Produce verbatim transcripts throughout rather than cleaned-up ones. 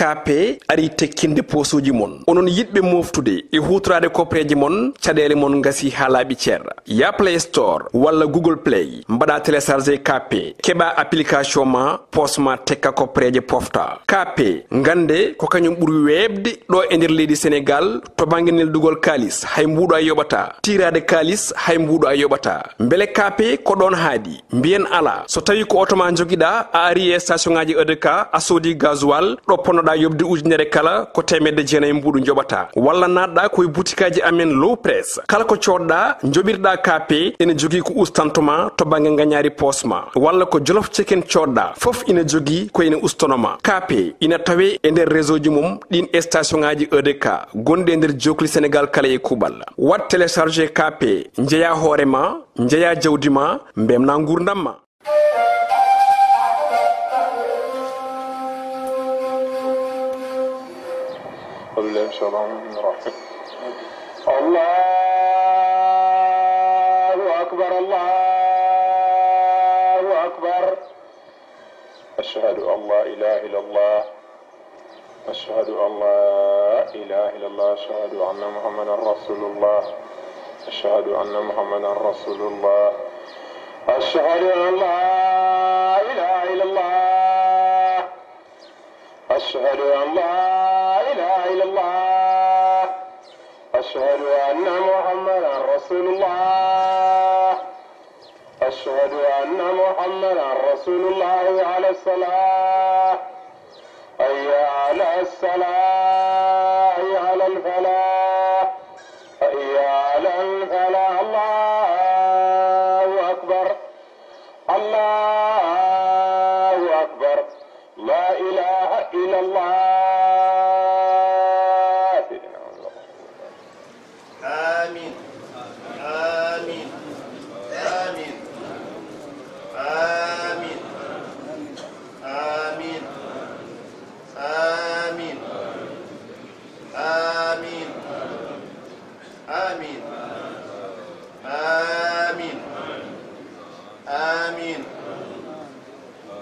Kaape arii tekkinde poosuuji mon. Onon yiɗɓe mooftude e huutoraade koppereeje mon, caɗeele mon ngasii haa laaɓi cer. Yah Play Store walla Google Play, mbaɗaa télécharger Kaape, keɓaa application ma, poos ma tekka koppereeje pofta. Kaape, ngannde ko kañum ɓuri weeɓde ɗo e nder leydi Senegaal to bannge neldugol kaalis, hay mbuuɗu a yoɓataa. Tiiraade kaalis, hay mbuuɗu a yoɓataa. Mbele Kaape ko ɗoon haaɗi? Mbiyen alaa. So tawii ko oto ma njogiɗaa, a arii e station ŋaaji E D K, a soodii gasoil, ɗo ponnoɗaa yoɓde ujunere kala, ko teemedde jeenayi mbuuɗu njoɓataa. Walla naatɗaa ko e butikaaji amen Low Press. Kala ko coodɗaa, njoɓirɗaa Kaape, ene jogii ko ustanto ma to bannge ngañaari poos ma. Walla ko Jolof Chicken coodɗaa, fof ina jogii ko ene ustono ma. Kaape ina tawee e nder réseau ji mum ɗiin e station ŋaaji E D K gonɗi e nder jookli Senegaal kala e kuuɓal. Waɗ télécharger Kaape, njeyaa hoore ma, njeyaa jawdi ma, mbeltinaa nguurndam ma. الله أكبر، الله أكبر. أشهد أن لا إله إلا الله. أشهد أن لا إله إلا الله. أشهد أن محمدا رسول الله. أشهد أن محمدا رسول الله. أشهد أن لا إله إلا الله. أشهد أن لا إله إلا الله. أشهد أن محمدا رسول الله. أشهد أن محمدا رسول الله. على الصلاة، حي على الصلاة، حي على الفلاح، حي على الفلاح. الله أكبر، الله أكبر. لا إله إلا الله. آمين. آمين. آمين. آمين. آمين. آمين. آمين. آمين. آمين. آمين.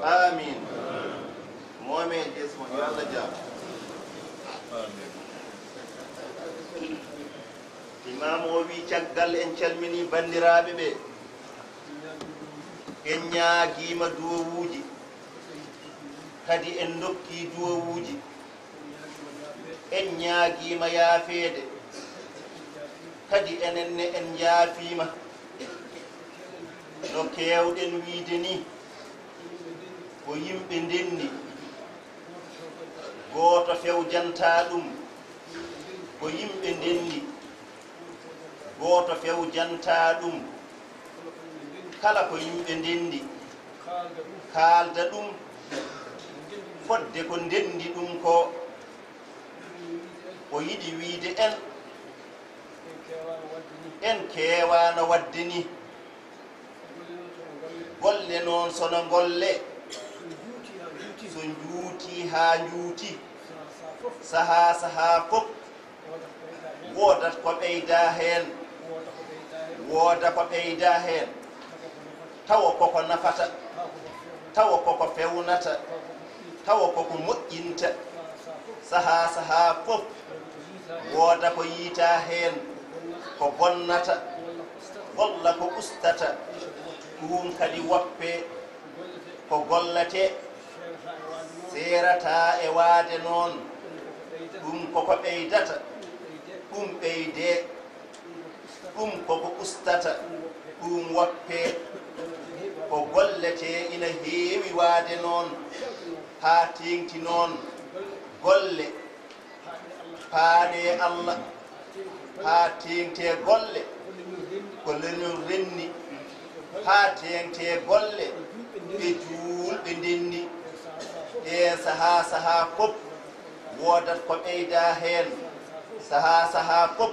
آمين. Mohamed Desmond, yo Allah jaam. Imaamu o wi, caggal en calminii banndiraaɓe ɓe, en ñaagiima duwawuuji, kadi en ndokkii duwawuuji, en ñaagiima yaafeede, kadi enen ne en njaafiima. No keewɗen wiyde nii, ko yimɓe ndenndi, gooto fewjantaa ɗum. Ko yimɓe ndenndi, gooto fewjantaa ɗum. Kala ko yimɓe ndenndi, kaalda ɗum, fodde ko ndenndi ɗum ko. O yiɗi wiyde en, en keewaano waɗde nii. Golle noon, so no ngolle, so njuutii haa njuutii, sahaa sahaa fof, woodat ko ɓeydaa heen, wooda ko ɓeydaa heen, tawa koko nafata, tawa koko fewnata, tawa koko moƴƴinta. Sahaa sahaa fof, wooda ko yiytaa heen, ko bonnata, walla ko ustata. Ɗum kadi woppee, ko golletee. Seerataa e waade noon, ɗum koko ɓeydata, ɗum ɓeydee. Ɗum koko ustata, ɗum woppee. Ko golletee ina heewi waade noon, haa teeŋti noon. Golle, paaɗee Allah, haa teeŋtee golle, ko leñol renni, haa teeŋtee golle, ɓe juulɓe ndenni. Ɗeen sahaa sahaa fof, woodat ko ɓeydaa heen, sahaa sahaa fof,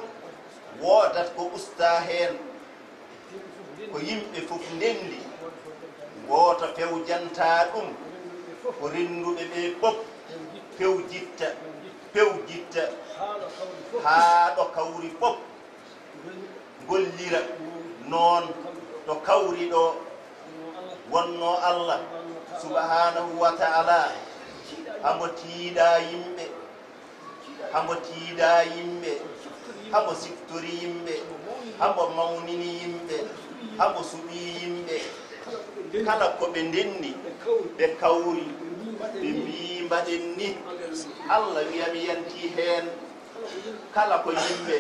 woodat ko ustaa heen. Ko yimɓe fof ndenndi, gooto fewjantaa ɗum. Ko rennduɓe ɓee fof pewjitta, pewjitta, haa ɗo kawri fof ngollira noon to kawri ɗo. Wonnoo Allah subhaanahu wa ta'ala, hamo tiiɗaa yimɓe, Hamo tiidaa yimɓe, hamo siftori yimɓe, hamo mawnini yimɓe, hamo suɓii yimɓe. Kala ko ɓe ndenni, ɓe kawri, ɓe mbii mbaɗen ni. Allah wiya mi yantii heen. Kala ko yimɓe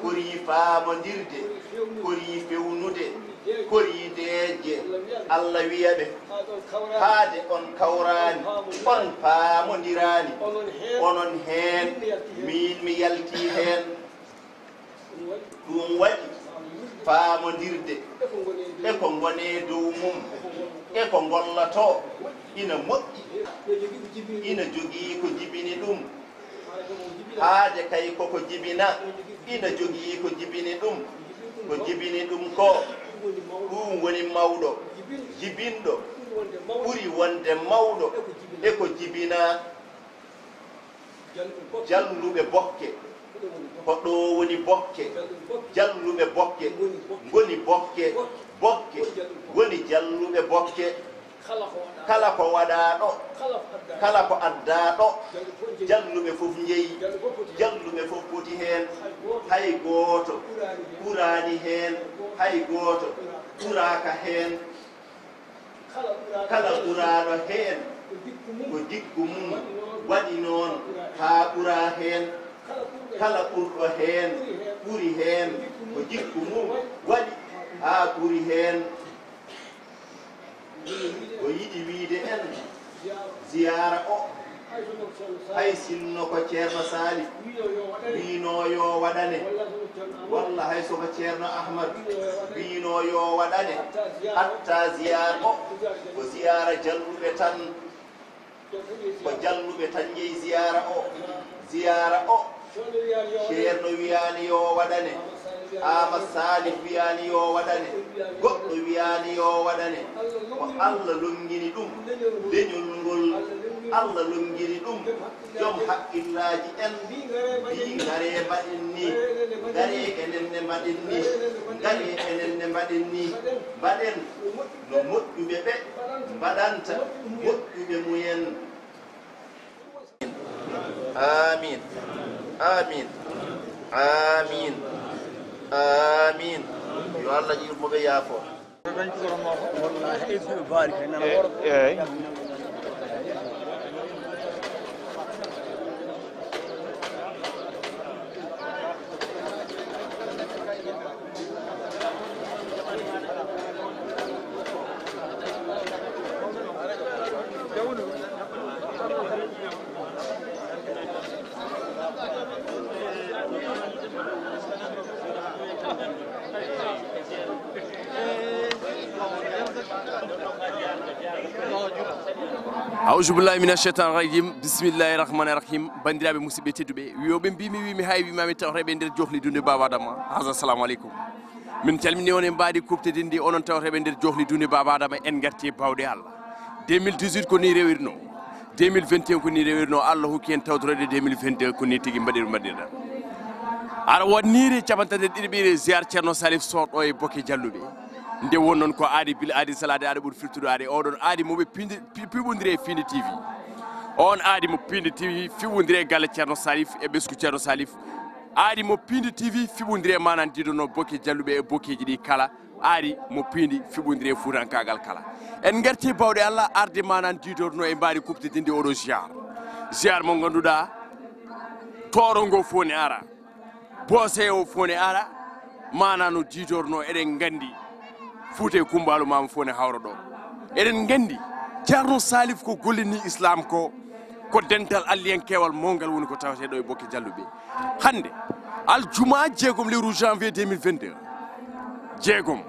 kori faamondirde, kori fewnude, kori deeƴde, Allah wiya ɓe, haade on kawraani, on paamondiraani, onon heen, miin mi yaltii heen. Ɗum waɗi faamondirde e ko ngonee dow mum, e ko ngollotoo, ina moƴƴi, ina jogii ko jibini ɗum. Haade kay koko jibina, ina jogii ko jibini ɗum. Ko jibini ɗum ko, ɗum woni mawɗo, jibinɗo, ɓuri wonde mawɗo e ko jibina. Jalluɓe bokke, ko ɗo woni bokke. Jalluɓe bokke ngoni bokke, bokke ngoni jalluɓe bokke. Kala ko waɗaa ɗo, kala ko addaa ɗo, jalluɓe fof njeyi, jalluɓe fof poti heen. Hay gooto ɓuraani heen, hay gooto ɓuraaka heen. Kala ɓuraaɗo heen, ko jikku mum waɗi noon haa ɓura heen. Kala ɓurɗo heen, ɓuri heen, ko jikku mum waɗi haa ɓuri heen. O yiɗi wiyde en, ziyaara o, hay sinno ko Ceerno Salif wiynoo yo waɗane, walla hay so ko Ceerno Ahmad wiynoo yo waɗane, hatta ziyaara o, ko ziyaara jalluɓe tan. Ko jalluɓe tan njeyi ziyaara o. Ziyaara o, Ceerno wiyaani yo waɗane, Aamad Saalih wiyaani yo waɗane, goɗɗo wiyaani yo waɗane. Ko Allah lonngini ɗum, leñol ngol, Allah lonngini ɗum. Joom haqqillaaji en mbii, ngaree mbaɗen ni, ngaree enen ne mbaɗen ni, ngaree enen ne mbaɗen ni, mbaɗen no moƴƴuɓe ɓe mbaɗanta moƴƴuɓe mumen. Amin, amin, amin, amin. Yo Allah yurmo ɓe, yaafo. Eey. Auzubillahi mina shaitan rajim. Bismillahi rahmani rahim. Banndiraaɓe, musidɓe tedduɓe, wiyooɓe mbiimi, wiimi, hay wiimaami, tawreeɓe nder johli dunde Baaba Adama. Haza, assalamu aleykum. Min calmini on e mbaadi kuɓtidinndi, onon tawreeɓe nder johli dunde Baaba Adama, en ngarti e baawɗe Allah. Deux mille dix-huit ko nii rewirnoo. Deux mille vingt et un ko nii rewirnoo. Allah hokki en tawtoreede deux mille vingt et un ko nii tigi mbaɗir-, mbaɗirɗen. Aɗa waɗ niire capanɗe tati e ɗiɗi ɓiire ziar Ceerno Salif Soh ɗo e Bokke Jalluɓe. Nde won noon ko aadi bil aadi salaade aɗa ɓuri firtude aade. Oɗon aadi mo ɓe piindi, pi-, piɓondiri e Fiindi T V. On aadi mo Piindi T V fiɓondiri e galle Ceerno Salif e ɓesngu Ceerno Salif. Aadi mo Piindi T V fiɓondiri e manan diidono Bokke Jalluɓe e bokkeeji ɗi kala. Aadi mo Piindi fiɓondiri e fuutankaagal kala. En ngarti bawɗe Allah arde manan diidorno e mbaadi kuɓtidinndi oɗo ziar. Ziar mo ngannduɗaa tooro ngo fof ne ara. Boose o fof ne ara, maanaa no diidornoo, eɗen nganndi Fuuta e Kummbaalu Maama fof ne hawra ɗo. Eɗen nganndi Ceerno Salif ko gollini Islam ko, ko dental alliyankeewal mawngal woni ko tawetee ɗo e Bokke Jalluɓe. Hannde, aljumaa jeegom lewru janvier deux mille vingt-deux, jeegom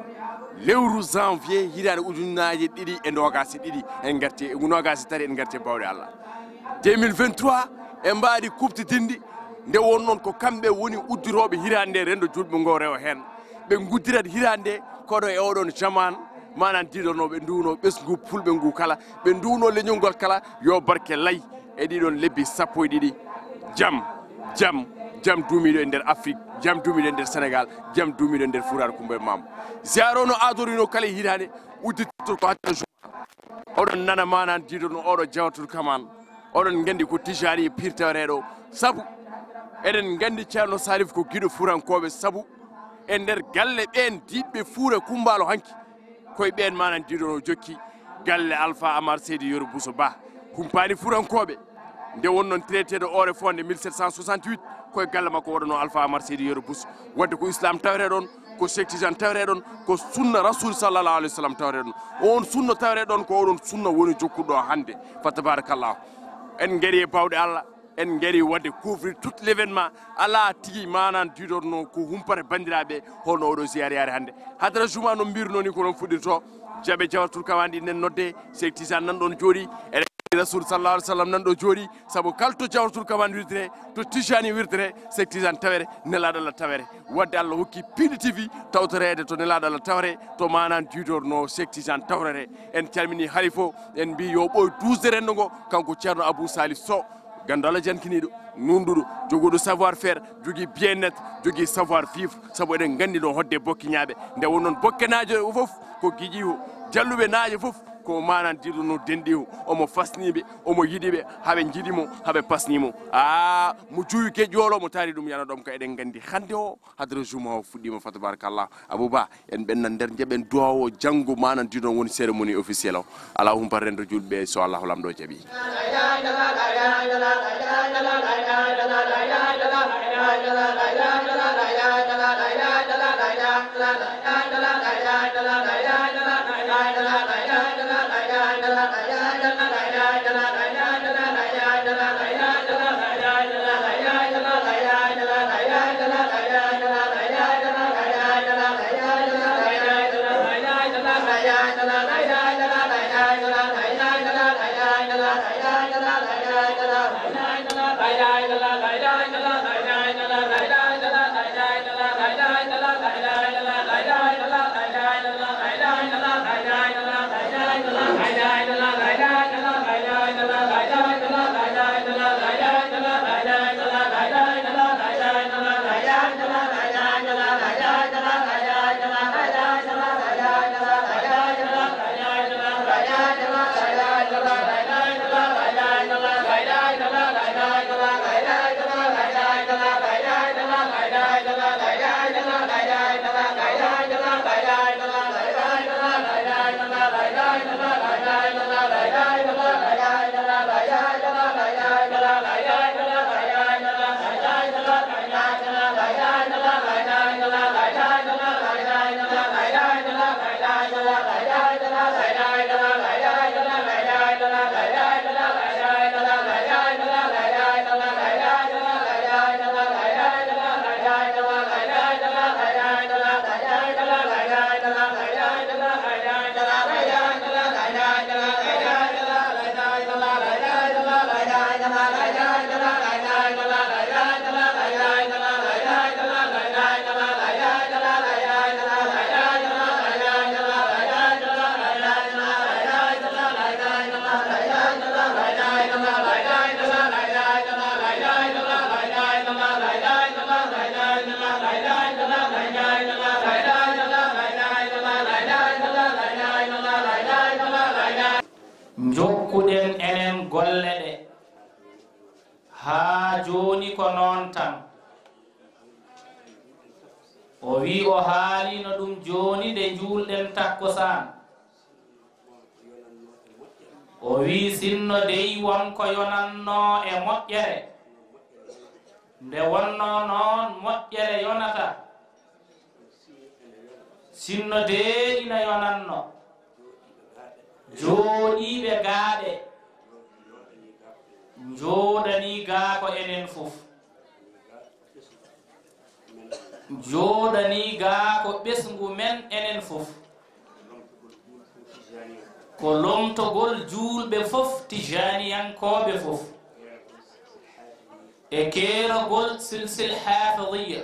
lewru janvier hitaande ujunnaaje ɗiɗi e noogaas e ɗiɗi, en ngarti e noogaas e tati, en ngarti e bawɗe Allah. Deux mille vingt-trois, en mbaadi kuɓtidinndi. Nde won noon ko kamɓe woni uddirooɓe hitaande nde, renndo juulɓe ngo rewa heen. Ɓe nguddirat hitaande nde koɗo e oɗon jaman, manan diidornoo ɓe nduwno ɓesngu fulɓe ngu kala, ɓe nduwno leñol ngol kala, yo barke lay e ɗiɗon lebbi sappo e ɗiɗi. Jam, jam, jam duumiiɗo e nder Afrik, jam duumiiɗo e nder Senegal, jam duumiiɗo e nder Fuutaare Kumba e Maam. Ziyaara o no aadorino kala e hitaande, udditto ko hatta. Oɗon nana manan diidono oɗo Jawharatul Kamal. Oɗon nganndi ko Tijaani e pirtareɗo. Sabu Eɗen nganndi Ceerno Salif ko giɗo fuurankooɓe, sabu e nder galle ɓeen diɗɓe Fuura Kummbaalo hanki, koye ɓeen manan diɗo no jokki galle Alfa Amar Seydi Yero Bousso Ba. Humpaani fuurankooɓe, nde wonnoon traité de Oréfondé mille sept cent soixante-huit, koye galle makko waɗanoo Alfa Amar Seydi Yero Bousso. Wadde ko Islam tawree ɗoon, ko Cheikh Tidiane tawree ɗoon, ko sunna Rasul sallallahu alayhi wa sallam tawree ɗoon. Oon sunna tawree ɗoon, ko oɗon sunna woni jokkuɗo hannde. Fa tabarakallahu. En ngari e bawɗe Allah, en ngari waɗde couvrir tout l'événement. Alaa tigi manan diidorno ko humpata banndiraaɓe, holno oɗo ziyaare yaari hannde. Hadara Juma no mbirunoo ni ko noon fuɗɗirtoo. Jaɓe Jawharatul Kamal ɗi nen nodde, Cheikh Tidiane nan ɗoon jooɗi, eɗen Rasul sallallahu alaihi wasallam nan ɗo jooɗi, sabu kala to Jawharatul Kamal wirtire, to Tijani wirtire, Cheikh Tidiane tawere, Nelaaɗo Allah tawere. Wadde Allah hokki P D T V tawtoreede to Nelaaɗo Allah tawere, to manan diidorno Cheikh Tidiane tawrere. En calmini halifa o, en mbi yo ɓooy duusde renndo ngo, kanko Ceerno Abou Salih Sow, ganndo Allah jankiniiɗo, nunɗuɗo, joguɗo savoir faire, jogii bien-être, jogii savoir vivre, sabu eɗen nganndi ɗo hodde Bokkiñaaɓe. Nde wonnoon Bokkenaajo o fof ko giƴi o, jalluɓe naajo fof ko manan diɗo no denɗi o, omo fasniiɓe, omo yiɗiɓe, haɓe njiɗi mo, haɓe pasni mo. Aa, mo juuwi ke ƴoolo, mo taari ɗum yana ɗom ka eɗen nganndi. Hannde o, hadara juma o fuɗɗiima, fa tabarakallah. Abou Ba, en ɓenna nder njeɓen duwaw o, janngo manan diɗo woni cérémonie officielle o. Alaa humpata renndo juulɓe, so Allahu Laamɗo jaɓi. Njokkuɗen enen golle ɗe. Haa jooni ko noon tan. O wiyi o haaliino ɗum jooni nde njuulɗen takkusaan. O wiyi sinno dey won ko yonannoo e moƴƴere, nde wonnoo noon moƴƴere yonata. Sinno dey ina yonannoo jooɗiiɓe gaaɓe, njooɗanii gaa ko enen fof. Njooɗanii gaa ko ɓesngu men enen fof. Ko lomtogol juulɓe fof, tijaaniyankooɓe fof. E keeragol silsil haafidiya.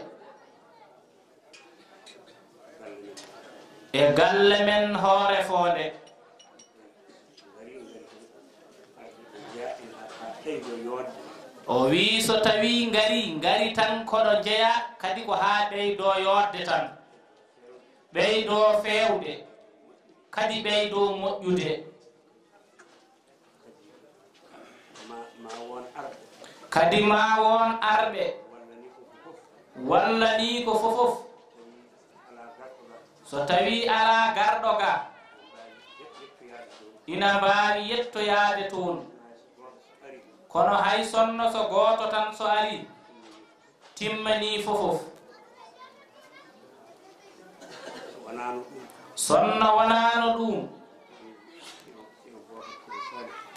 E galle men Hoore Foonde. O wii so tawii ngarii, ngarii tan koɗo njeyaa, kadi ko haa ɓeydoo yooɗde tan. Ɓeydoo feewde, kadi ɓeydoo moƴƴude. Kadi ma won arɓe. Kadi ma won arɓe. Walla nii ko fofof, so tawii alaa garɗo ga, ina mbaawi yettoyaade toon. Kono hay sonno so gooto tan so ari, timmanii fofof. Sonno wonaano ɗum,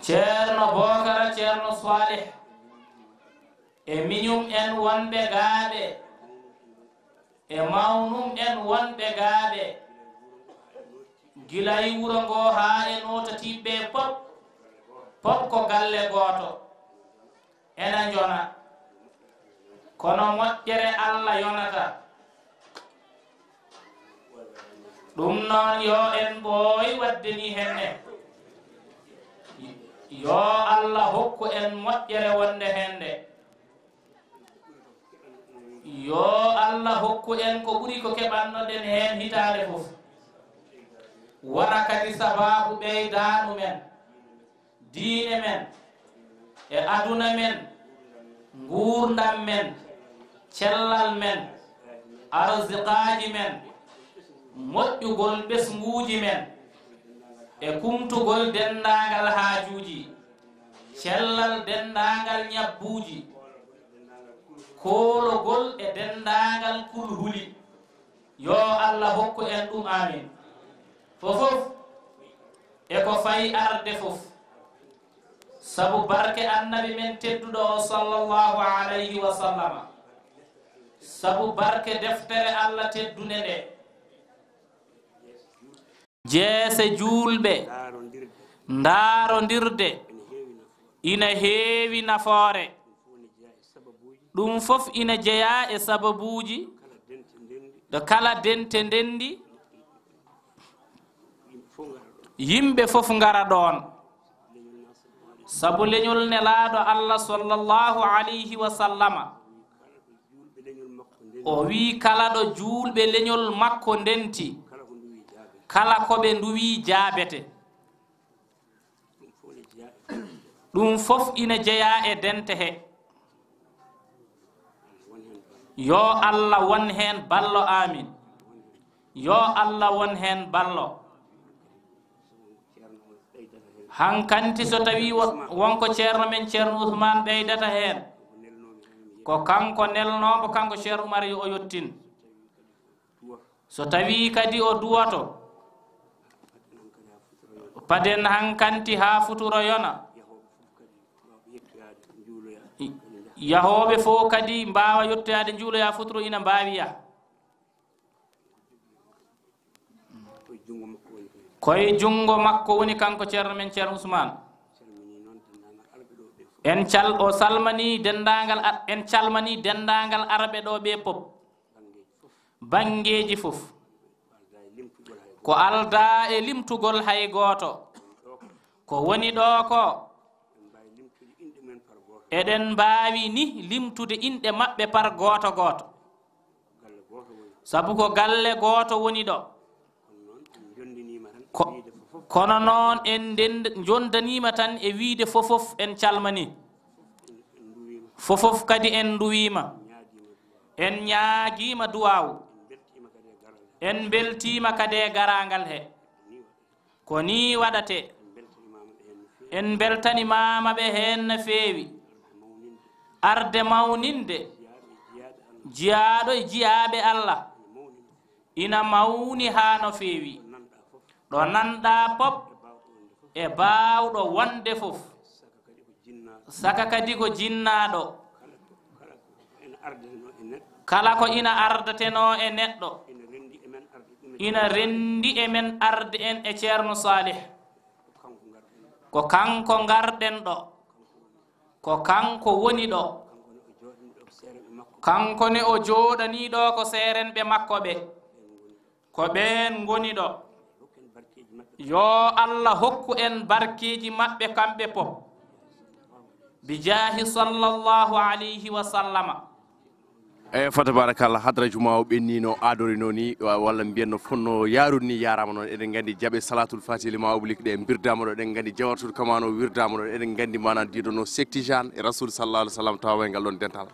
Ceerno Bookara, Ceerno Saalih, e miñum en wonɓe gaaɓe, e mawnum en wonɓe gaaɓe, gila e wuro ngo haa e nootatiiɓe pop, pop ko galle gooto. Ena njona, kono moƴƴere Alla yonata. Ɗum noon, yo en ɓooy waɗde ni heen ne. Yo Alla hokku en moƴƴere wonde heen nde. Yo Alla hokku en ko ɓuri ko keɓannoɗen heen hitaande fof. Wona kadi sabaabu ɓeydaanu men, diine men, e aduna men, nguurndam men, cellal men, arsiqaaji men, moƴƴugol ɓesnguuji men, e kumtugol denndaangal haajuuji, cellal denndaangal ñabbuuji, koologol e denndaangal kulhuli. Yo Alla hokku en ɗum, amin. Fofof e ko fayi arde fof, sabu barke Annabi men tedduɗo o, sallallahu alayhi wa sallama, sabu barke deftere Alla teddunde nde. Jeese juulɓe ndaarondirde ina heewi nafoore. Ɗum fof ina jeyaa e sababuuji, ɗo kala dente ndenndi, yimɓe fof ngara ɗoon. Sabu leñol Nelaaɗo Alla, sallallahu alayhi wa sallama, o wii, kala ɗo juulɓe leñol makko ndenti, kala ko ɓe nduwii jaabete. Ɗum fof ina jeyaa e dente he. Yo Alla won heen ballo, amin. Yo Alla won heen ballo. Hankanti so tawii wo-, won ko ceerno men, Ceerno Usmaan, ɓeydata heen, ko kanko nelnoo mbo, kanko Ceerno Umar, yo o yottin. So tawii kadi o duwato, paden hankanti haa futuro yona. Yahooɓe fof kadi mbaawa yottoyaade njuuloya futuro, ina mbaawi yah. Koye junngo makko woni kanko ceerno men, Ceerno Usmaan. En cal-, o salmanii denndaangal ar-, en calmanii denndaangal arɓe ɗo ɓe pop. Banngeeji fof. Ko aldaa e limtugol hay gooto. Ko woni ɗo ko, eɗen mbaawi ni limtude inɗe maɓɓe par gooto gooto. Sabu ko galle gooto woni ɗo. Ko-, kono noon en nden-, njondaniima tan e wiyde fofof en calmanii. Fofof kadi en nduwiima. En ñaagiima duwaawu. En mbeltiima kadi e garaangal he. Ko nii waɗatee. En mbeltanimaama ɓe heen no feewi. Arde mawninde jiyaaɗo e jiyaaɓe Alla. Ina mawni haa no feewi. Ɗo nanɗaa pop e baawɗo wonde fof. Saka kadi ko jinnaaɗo. Kala ko ina ardatenoo e neɗɗo, ina renndi e men arde en e Ceerno Saalih. Ko kanko ngarɗen ɗo. Ko kanko woni ɗo. Kanko ne o jooɗanii ɗo ko seerenɓe makko ɓe. Ko ɓeen ngoni ɗo. Yo Alla hokku en barkeeji maɓɓe kamɓe pop. Bi jaahi sallallahu alayhi wa sallama. Eyi, fa tabarakallah, hadraju ma o ɓenni no aadori no ni, wa-, walla mbiyen no fonno yaarude ni, yaaraama noon. Eɗen nganndi jaɓe salatul fatiha li ma oblik ɗe mbirdaama ɗo, eɗen nganndi jawartul kamano wirdaama ɗo, eɗen nganndi manan diido no Sektijan e Rasul sallallahu alaihi wasallam tawa e ngal ɗon dental.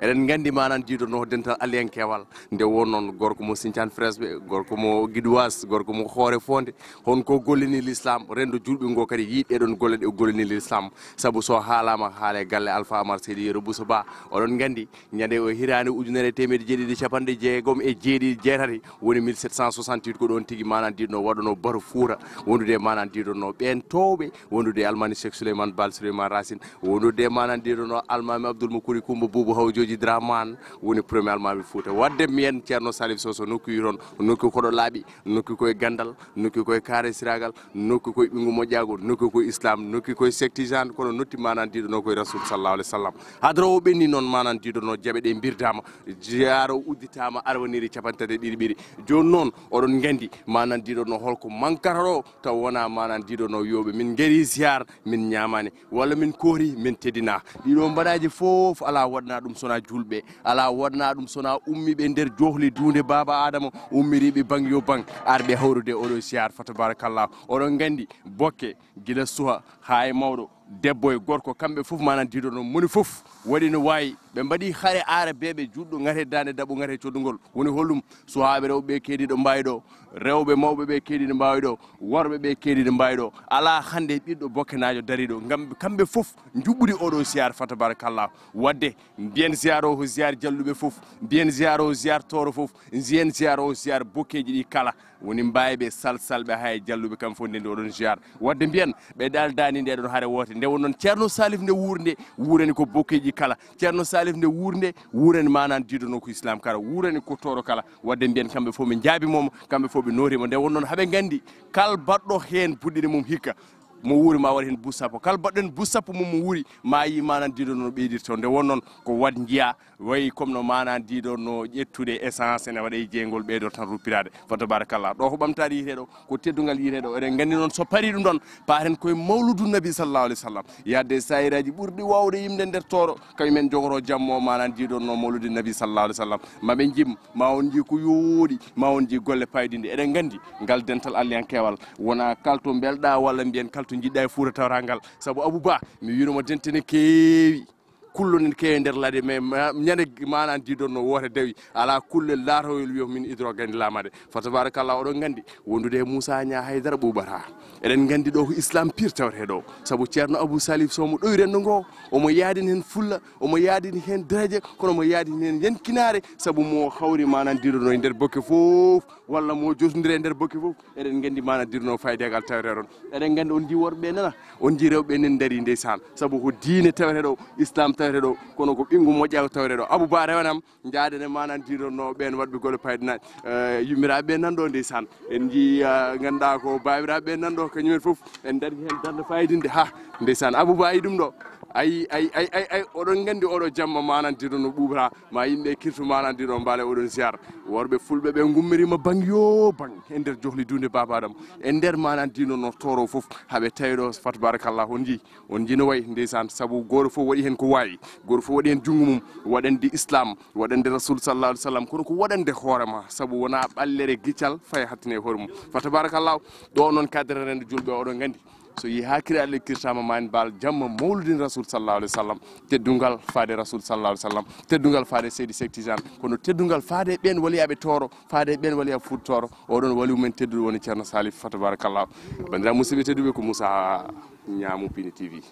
Eɗen nganndi manan diido no dental aliyankewal. Nde won noon gorko mo Sincan Fresɓe, gorko mo Giduwas, gorko mo Hoore Fonde, hon ko gollini l'islam, rendo julɓe ngo kadi yi ɗe ɗon golle ɗe o gollini l'islam. Sabu so haalama haale galle Alpha Amar Seydi Yero Bousso Ba, oɗon nganndi ñande o hiraande ujunere e teemedde jeeɗiɗi e capanɗe jeegom e jeeɗiɗi jeetati, woni mille sept cent soixante-huit, ko ɗon tigi manan diido no waɗono baro Fuuta, wondude manan diido no ɓeen towɓe, wondude Almami Cheikh Souleymane Baal Souleymane Racine, wondude manan diido no Almami Abdoul Moukouri Koumba Boubou Hawjooji Dramane, woni premier Almami Fuuta. Wadde mbiyen Ceerno Salif Soso nokku yi toon, nokku koɗo laaɓi, nokku koye gandal, nokku koye karesiragal, nokku koye ɓinngu moƴƴaagol, nokku koye islam, nokku koye Sektijan, kono notti manan diido no koye Rasul sallallahu alaihi wasallam. Hadra o ɓenni noon manan diido no jaɓe ɗe mbirdaama, ziyaara o udditaama arwaniri capanɗe tati e ɗiɗi ɓiri. Jooni noon oɗon nganndi manan diido no holko mankata ɗo, taw wona manan diido no wiyoɓe min ngari ziyaar, min ñaamani, walla min koori, min teddina. Ɗiɗo mbaɗaaji fof alaa waɗna ɗum sona julɓe, alaa waɗna ɗum sona ummiɓe nder johli duunde Baaba Adama, ummiriɓe bang yo bang, arɓe hawrude oɗo ziyaar. Fa tabarakallah, oɗon nganndi bokke gila suha haa e mawɗo, debbo e gorko, kamɓe fof manan diido no moni fof waɗi no waawi. Ɓe mbaɗi hare aarabeeɓe juɗɗo ŋate daande daɓɓo ŋate coddugol. Woni holɗum? Suhaaɓe rewɓe ɓe keediiɗo mbaawi ɗo, rewɓe mawɓe ɓe keediiɗo mbaawi ɗo, worɓe ɓe keediiɗo mbaawi ɗo. Alaa hannde ɓiɗɗo bokkenaajo dariiɗo. Ngam kamɓe fof njuɓɓudi oɗo ziyaar, fa tabarakallah. Wadde mbiyen ziyaar o ko ziyaar jalluɓe fof, mbiyen ziyaar o ziyaar tooro fof, mbiyen ziyaar o ziyaar bokkeeji ɗi kala. Woni mbaayɓe, salsalɓe, hay jalluɓe, kamɓe fof ndendi oɗon ziyaar. Wadde mbiyen ɓe ɗaldaani nde ɗon hare woote. Nde won noon Ceerno Salif nde wuurnde, wuurani ko bokkeeji kala. Ceerno Salif nde wuurnde, wuurani manan diido no ko islam kala, wuurani ko tooro kala. Wadde mbiyen kamɓe fof ɓe njaabimooma, kamɓe fof ɓe nootiima. Nde won noon haɓe nganndi kal baɗɗo heen buɗɗiri mum hikka, mo wuuri ma waɗ heen buus sappo. Kal baɗɗo heen buus sappo mum mo wuuri, ma yi manan diido no ɓeydirto. Nde won noon ko waɗ njiya, wayi comme no manan diido no ƴettude essence ene waɗa e jeygol ɓeydor tan ruppiraade. Fa tabarakallah. Ɗo ko ɓamtaade yiyetee ɗo, ko teddungal yiyetee ɗo. Eɗen nganndi noon so parii ɗum ɗon, paaten koye mawludu Nabi sallallahu alaihi wasallam. Yadde saayiraaji ɓurɗi waawde yimde nder tooro, kañum en jogoto jammo manan diido no mawludu Nabi sallallahu alaihi wasallam. Ma ɓe njim, ma on njii ko yooɗi, ma on njii golle paydinde. Eɗen nganndi ngal dental aliyankewal wona kalto mbelɗa walla mbiyen kalto njiɗɗa e Fuuta tawata ngal. Sabu Abou Ba, mi wiino mo dente ne keewi. Kullo ne keewi nder ladde, mais ma-, ñande manan diido no woote dawi, ala kulle laatowel wiyo min hydrogène lamade. Fa tabarakallah, oɗon nganndi wondude e Moussa Niang haydara ɓuuɓata. Eɗen nganndi ɗo ko islam pire tawetee ɗo. Sabu Ceerno Abou Salif Sow mo ɗowi renndo ngo, omo yaadin heen fulla, omo yaadin heen daraja, kono omo yaadin heen yankinaare, sabu mo hawri manan diido no e nder bokke fof, walla mo jotondire e nder bokke fof. Eɗen nganndi manan diido no faydegal tawetee ɗon. Eɗen nganndi on njii worɓe nana, on njii rewɓe nen ndari ndeysaan. Sabu ko diine tawetee ɗo, islam tawetee ɗo, kono ko ɓinngu moƴƴaago tawetee ɗo. Abou Ba rewanam, njaaden e manan diido no ɓeen waɗɓe golle payɗinaaɗe. Eh, yummiraaɓe ɓe nan ɗo ndeysaan. En njii, ah, ngannduɗaa ko baabiraaɓe ɓe nan ɗo, kañum en fof en darii heen darnde fayidinde. Ha, ndeysaan, Abou Ba yi ɗum ɗo. Ay, ay, ay, ay, ay, oɗon nganndi oɗo jamma manan diido no ɓuuɓata, ma yimɓe kirtu manan diido mbaale oɗon ziyaar. Worɓe fulɓe ɓe ngummiriima bang yo bang e nder johli duunde Baaba Adama. E nder manan diido no tooro fof, haɓe tawi ɗo, fa tabarakallah, on njii. On njii no wayi, ndeysaan, sabu gooto fof waɗi heen ko waawi. Gooto fof waɗi heen junngo mum, waɗande islam, waɗande Rasul sallallahu alaihi wasallam, kono ko waɗande hoore ma, sabu wona ɓallere giccal faye hattine e hoore mum. Fa tabarakallah, ɗo noon kadere rendo julɓe oɗon nganndi. So yi haa kiri Allah kirtama ma en mbaal jamma mawludin Rasul sallallahu alaihi wasallam, teddungal faade Rasul sallallahu alaihi wasallam, teddungal faade Seydi Seek Tijaan, kono teddungal faade ɓeen waliyaaɓe tooro, faade ɓeen waliyaaɓe Fuuta tooro, oɗon waliyu men tedduɗo woni Ceerno Salif, fa tabarakallah. Banndiraaɓe musidɓe tedduɓe, ko Moussa Niang mo Pini T V.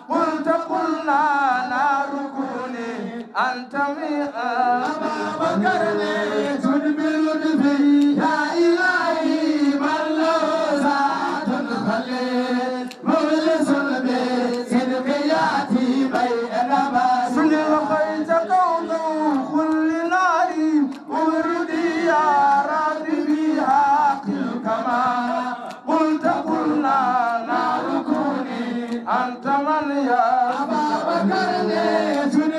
قلت قلنا نار كوني أنت من أبا بكر لي جد بلطفي يا إلهي من له ذات خليل مخلص بالصدق يأتي بين ما سن الخير قوم كل نار أمردي يا رب بحق الكمال قلت قلنا نار كوني أنت من يا أبا بكر لي جد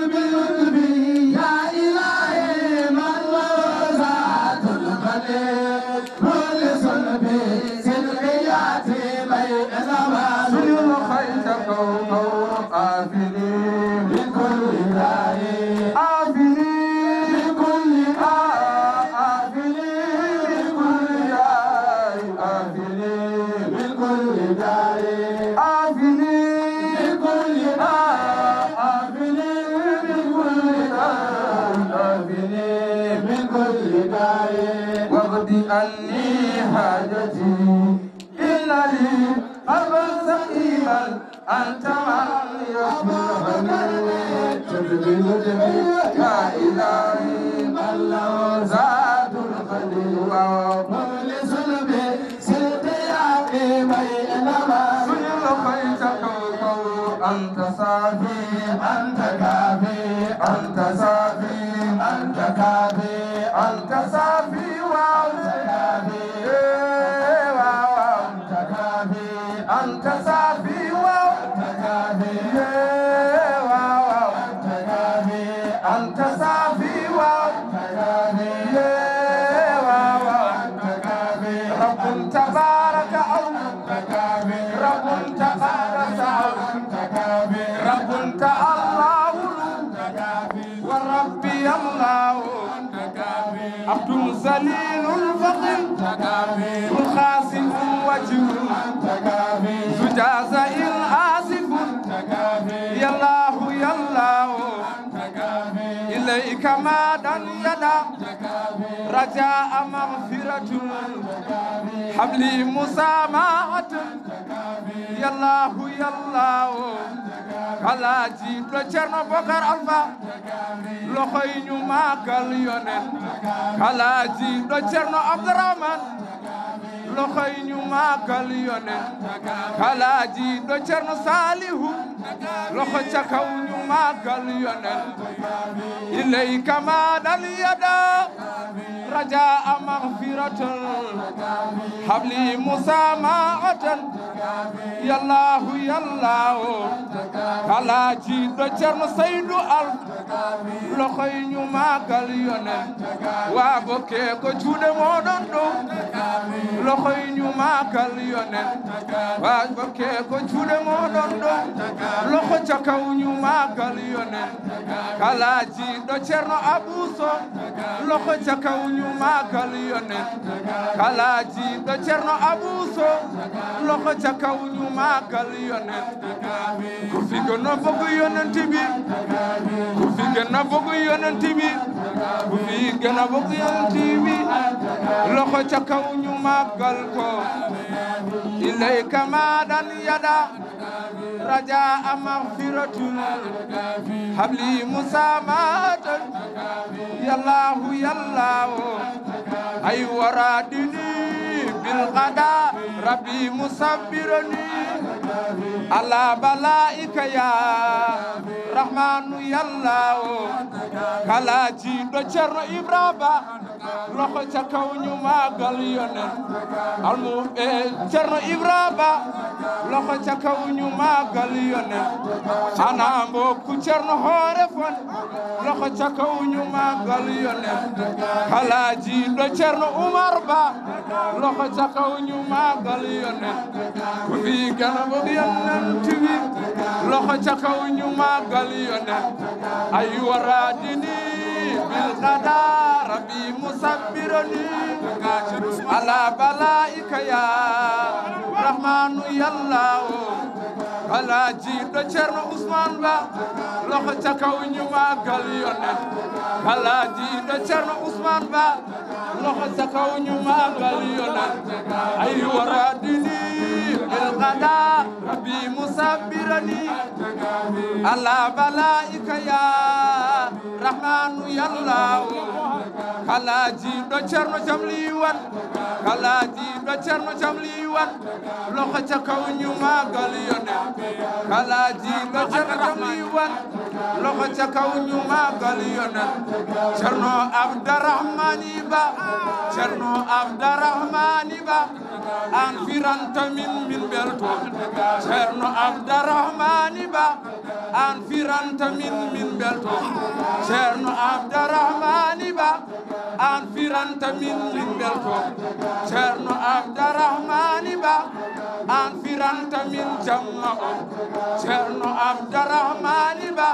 عافني من كل داء، عافني من كل داء، عافني من كل داء، عافني من كل داء، عافني من كل داء، عافني من كل داء، عافني من كل داء، واقض عني حاجتي. إن لي قلبا سقيما، أنت من يحمي تدبر. يا إلهي، من له ذات القدر ومخلص به سرت يا إيمي لما سجل خيت كوكو. أنت صافي، أنت كافي، أنت صافي، أنت كافي، أنت صافي وأنت كافي. إيه، واو، واو. أنت كافي، أنت صافي وأنت كافي. إيه، واو، واو. أنت كافي، أنت صافي وأنت كافي. إيه، واو، واو. أنت كافي. رب تبارك أو أنت كافي. رب تقدس أو أنت كافي. رب تعالى أنت كافي. وربي الله. عبد ذليل فقير، خاسف وجه، زجاز آسف. يا الله، يا الله، إليك مادا يدا، رجاء مغفرة، هب لي مسامحة. Yallaahu, yallaahu. Kala jiiɗo Ceerno Bokar Alfa, loxoy ñu màggal Yonen. Kala jiiɗo Ceerno Abdourahmane, loxoy ñu màggal Yonen. Kala jiiɗo Ceerno Salihu, loxo ca kaw ñu màggal Yonen. Ilayka maadal yada, rajaa maghfiratan, habli musamahatan. Yallaahu, yallaahu. Kala jiiɗo Ceerno Saydu Al, loxoy ñu màggal Yonen. Waa Bokke ko juuɗe mooɗon ɗo, loxoy ñu màggal Yonen. Waa Bokke ko juuɗe mooɗon ɗo, loxo ca kaw ñu màggal Yonen. Kala jiiɗo Ceerno Abu Soh, loxo ca kaw ñu màggal Yonen. Kala jiiɗo Ceerno Abu Soh, loxo ca kaw ñu màggal Yonen. Ku fi gën a bëgg Yonent bi, ku fi gën a bëgg Yonent bi, ku fi gën a bëgg Yonent bi, loxo ca kaw ñu màggal ko. Ilayka maadal yada, rajaa maghfiratin, habli musamahatan. Yallaahu, yallaahu. Ay waradini bil qada, rabbi musabbirani ala balaika ya rahmanu. Yallaahu. Kala jiiɗo Ceerno Ibra Ba, loxo ca kaw ñu màggal Yonen. Almuɓɓe Ceerno Ibra Ba, loxo ca kaw ñu màggal Yonen. Ana mbokku Ceerno Hoore Fon, loxo ca kaw ñu màggal Yonen. Kala jiiɗo Ceerno Umar Ba, loxo ca kaw ñu màggal Yonen. Ku fi gën a bëgg Yonent bi, loxo ca kaw ñu màggal Yonen. Ay waradini bil qada, rabbi musabbirani ala balaika ya rahmanu. Yallaahu. Kala jiiɗo Ceerno Usmaan Ba, loxo ca kaw ñu màggal Yonen. Kala jiiɗo Ceerno Usmaan Ba, loxo ca kaw ñu màggal Yonen. Ay waradini bil qada, rabbi musabbirani ala balaika ya rahmanu. Yallaahu. Kala jiiɗo Ceerno Camli Wan, kala jiiɗo Ceerno Camli Wan, loxo ca kaw ñu màggal Yonen. Kala jiiɗo Ceerno Camli Wan, Loxo ca kaw ñu màggal Yonen. Cerno Abdarahmani Ba, Cerno Abdarahmani Ba, an firanta min min belto. Cerno Abdarahmani Ba, an firanta min min belto. Cerno Abdarahmani Ba, an firanta min min belto. Cerno Abdarahmani Ba, an firanta min jamma o. Cerno Abdarahmani Ba,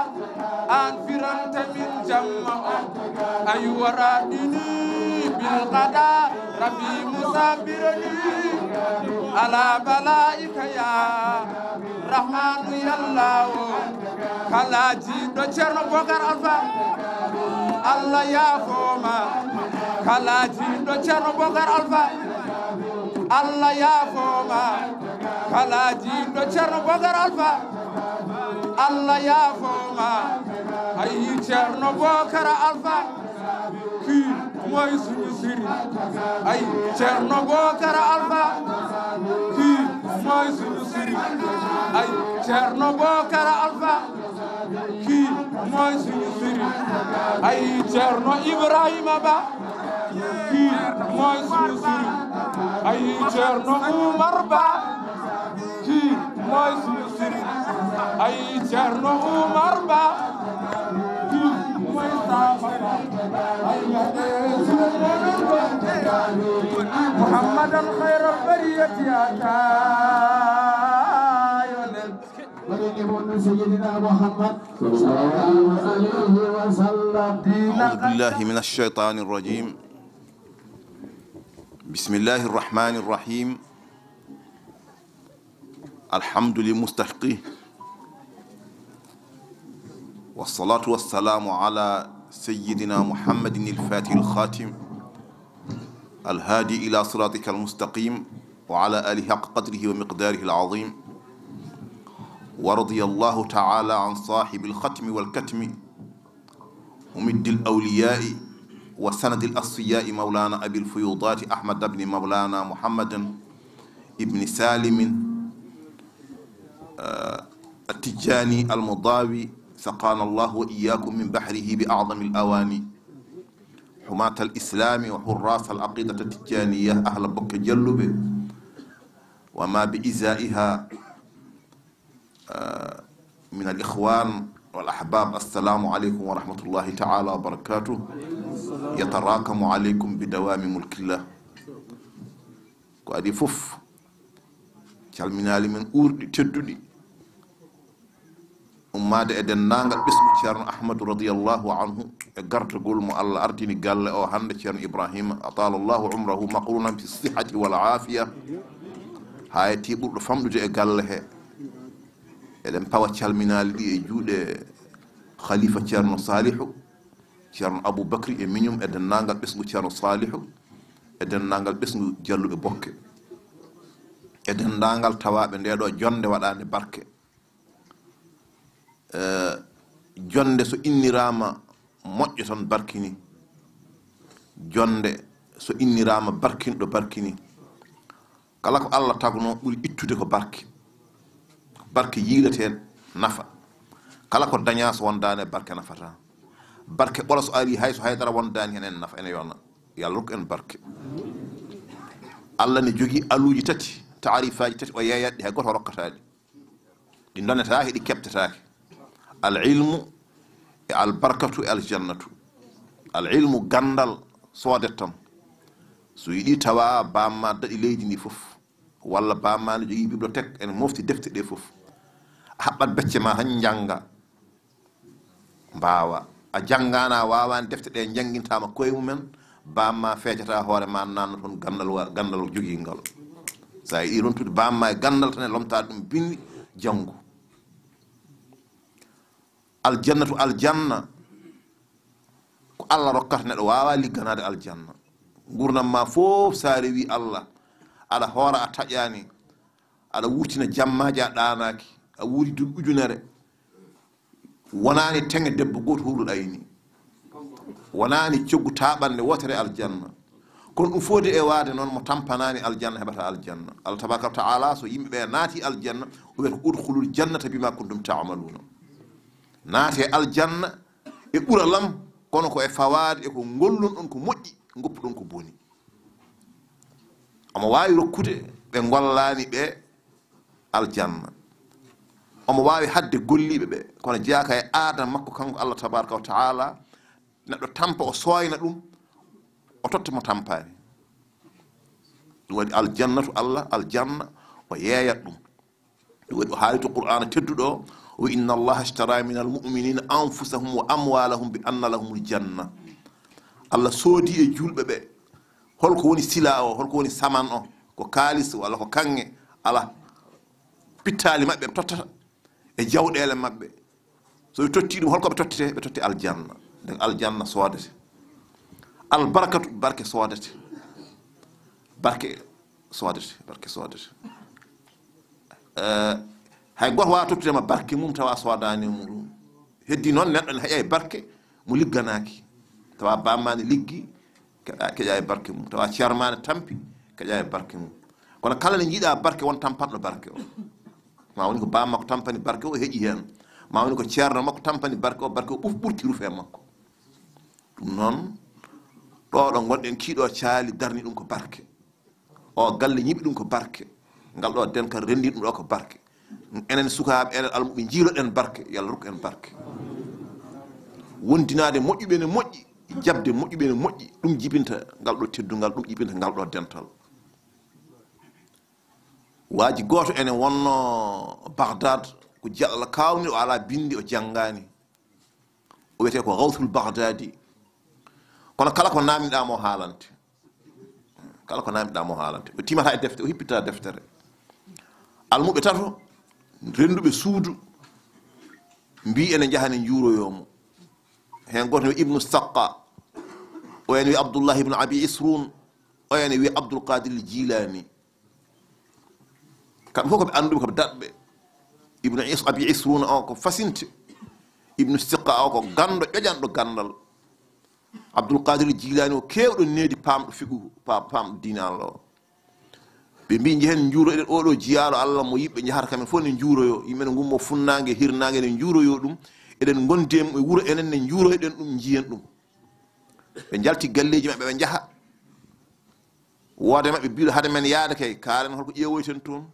an firanta min jamma o. Ay waraɗini bil qada, rabbi musabbirani ala balaika ya rahmanu yallahu. Kala jiɗɗo Cerno Bokar Alfa, Allah yaafoma. Kala jiɗɗo Cerno Bokar Alfa, Allah yaafoma. Kala jiɗɗo Cerno Bokar Alfa, Allah yaafoma. Ay Cerno Bokar Alfa, kii mooy suñu sëriñ. Ay Cerno Bokar Alfa, kii mooy suñu sëriñ. Ay Cerno Bokar Alfa, kii mooy suñu sëriñ. Ay Cerno Ibrahima Ba, kii mooy suñu sëriñ. Ay Cerno Umar Ba, kii mooy suñu sëriñ. Ay Cerno Umar Ba, kii mooy saafara. Ay Cerno Umar Ba, Muhammadan xayral bariyati ata Yonen. Sayyidina Muhammad sallallahu alayhi wa sallam. أعوذ بالله من الشيطان الرجيم. بسم الله الرحمن الرحيم. الحمد لمستحقه، والصلاة والسلام على سيدنا محمد الفاتح الخاتم، الهادي إلى صراطك المستقيم، وعلى آله حق قدره ومقداره العظيم. ورضي الله تعالى عن صاحب الختم والكتم، ممد الأولياء وسند الأصفياء مولانا أبي الفيوضات أحمد بن مولانا محمد بن سالم، آه، التجاني المضاوي، سقانا الله وإياكم من بحره بأعظم الأواني. حماة الإسلام وحراس العقيدة التجانية، أهل بك جلب وما بإزائها، آه، من الإخوان والأحباب، السلام عليكم ورحمة الله تعالى وبركاته. يتراكم عليكم بدوام ملك الله. Ko adii fof, calminaali men uurɗi tedduɗi, ummaade e denndaangal ɓesngu Ceerno Ahmadu radiyallahu anhu e gartagol mo Allah ardini galle o hannde, Ceerno Ibrahima, atala Allahu umrahu maqrunan fi sihhati wal aafiya. Haa e ɓurɗo famɗude e galle he. Eɗen pawa calminaali ɗi e juuɗe Khalifa Ceerno Salihu, Ceerno Abou Bakri e miñum e denndaangal ɓesngu Ceerno Salihu, e denndaangal ɓesngu Jalluɓe Bokke, e denndaangal tawaaɓe ndee ɗoo jonnde waɗaande barke. Eh, jonnde so inniraama moƴƴo tan barkini. Jonnde so inniraama barkinɗo barkini. Kala ko Allah tagnoo ɓuri ittude ko barke. Ko barke yiiletee nafa. Kala ko dañaa so wondaani e barke nafataa. Barke ɓolo so arii hay so haydara wondaani heen ene nafa, ene yona. Yo Allah rokku en barke. Allah ne jogii aluuji tati, taarifaaji tati, o yeeyat ɗi, hay gooto rokkataa ɗi. Ɗi ndonetaake, ɗi keɓtetaake. Al ilmu e al barkatu e al jannatu. Al ilmu, ganndal soodet tan. So yiɗi tawa baamma daɗi leydi ndi fof, walla baamma ne jogii bibliothèque, ene mofti defte ɗe fof. A haɓɓat becce ma tan njannga. Mbaawa. A janngaana, a waawaani defte ɗe, njanngintaama koye mumen, baamma feejata hoore ma, naatna toon ganndal wa-, ganndal jogii ngal. So a yiɗi rontude baamma e ganndal tan, e lomtaade ɗum binndi, janngu. Aljannatu, aljanna, ko Allah rokkata neɗɗo, waawaa ligganaade aljanna. Nguurndam ma fof, so a rewii Allah, aɗa hoora, a taƴaani, aɗa wurtina jammaaji, a ɗaanaaki, a wuuri duuɓi ujunere, wonaani teŋe debbo gooto hurul ayni, wonaani coggu taaɓannde wootere aljanna. Kono ɗum fof de e waade noon, mo tampanaani aljanna heɓata aljanna. Allah tabaraka wa taala, so yimɓe ɓe naati aljanna, o wiyata, "Udkhulul jannata bima kuntum ta'maluna." Naate aljanna e ɓuralam, kono ko e fawaade e ko ngollon ɗon ko moƴƴi, ngoppuɗon ko boni. Omo waawi rokkude ɓe ngollaani ɓe aljanna. Omo waawi haɗde golliiɓe ɓe, kono jeyaaka e aada makko kanko Allah tabaraka wa taala, neɗɗo tampa o sooyna ɗum, o totta mo tampaani. Ɗum waɗi aljannatu Allah, aljanna, o yeeyat ɗum. Ɗum waɗi o haali to Qur'aana tedduɗo o, o wi, "Inna Allaha ashtara min almu'minina anfusahum wa amwalahum bi anna lahumul janna." Allah soodi e juulɓe ɓe. Holko woni sila o, holko woni saman o? Ko kaalis walla ko kaŋŋe? Alaa. Pittaali maɓɓe ɓe tottata e jawɗeele maɓɓe. So ɓe totti ɗum, holko ɓe tottete? Ɓe totti aljanna. Nden aljanna soodete. Albarkatu, barke soodete. Barke soodete, barke soodete. Eh, hay gooto waawaa tottude ma barke mum tawa a soodaani e muɗum. Heddi noon, neɗɗo ne heƴa e barke mo ligganaaki. Tawa bammaani liggi, keƴa, keƴa e barke mum. Tawa ceermaani tampi, keƴa e barke mum. Kono kala ne njiɗa barke, won tampanɗo barke o. Ma woni ko bammakko tampani barke o, heƴi heen. Ma woni ko ceerno makko tampani barke o, barke o ɓuf-, ɓurti rufe makko. Ɗum noon, ɗo ɗo ngonɗen, kiiɗo caali darni ɗum ko barke. O galle ñiɓi ɗum ko barke. Ngal ɗo dental renndi ɗum ɗo ko barke. Enen sukaaɓe, enen almuɓe, njiiloɗen barke, yo Allah rokku en barke. Wondinaade moƴƴuɓe ne moƴƴi, jaɓde moƴƴuɓe ne moƴƴi, ɗum jibinta ngal ɗo teddungal, ɗum jibinta ngal ɗo dental. Waaji gooto ene wonno Bagdad, ko jiyaaɗo Allah kaawni, o alaa binndi, o janngaani. O wiyetee ko Gawsul Bagdadi. Kono kala ko naamniɗaa mo haalante. Kala ko naamniɗaa mo haalante. O timata e defte, o hippita deftere. Almuɓe tato, rennduɓe suudu, mbii ene njaha ne njuuroyoo mo. Heen gooto ne wiya Ibnu Saqqa, o ene wiya Abdullah ibnu Abi Isrun, o ene wiya Abdul Qadir Jilani. Kamɓe fof ko ɓe annduɓe, ko ɓe daɗɓe. Ibnu Is-, Abi Isruna o ko fasinte. Ibnu Siqa o ko ganndo, ƴoƴanɗo ganndal. Abdul Qadir Jilani o keewɗo needi, paamɗo fiqhu, pa-, paamɗo diine Allah o. Ɓe mbii, "Njehen njuuroɗen oɗo jiyaaɗo Allah mo yimɓe njahata, kamɓe fof ne njuuroyo. Yimɓe ne ngummo funnaange, hirnaange, ne njuuroyo ɗum. Eɗen ngondi e wuro, enen ne njuuroyɗen ɗum, njiyen ɗum." Ɓe njalti galleeji maɓɓe, ɓe njaha. Wooda e maɓɓe biiɗo, "Hade men yaade kay, kaalen holko ƴeewoyten toon."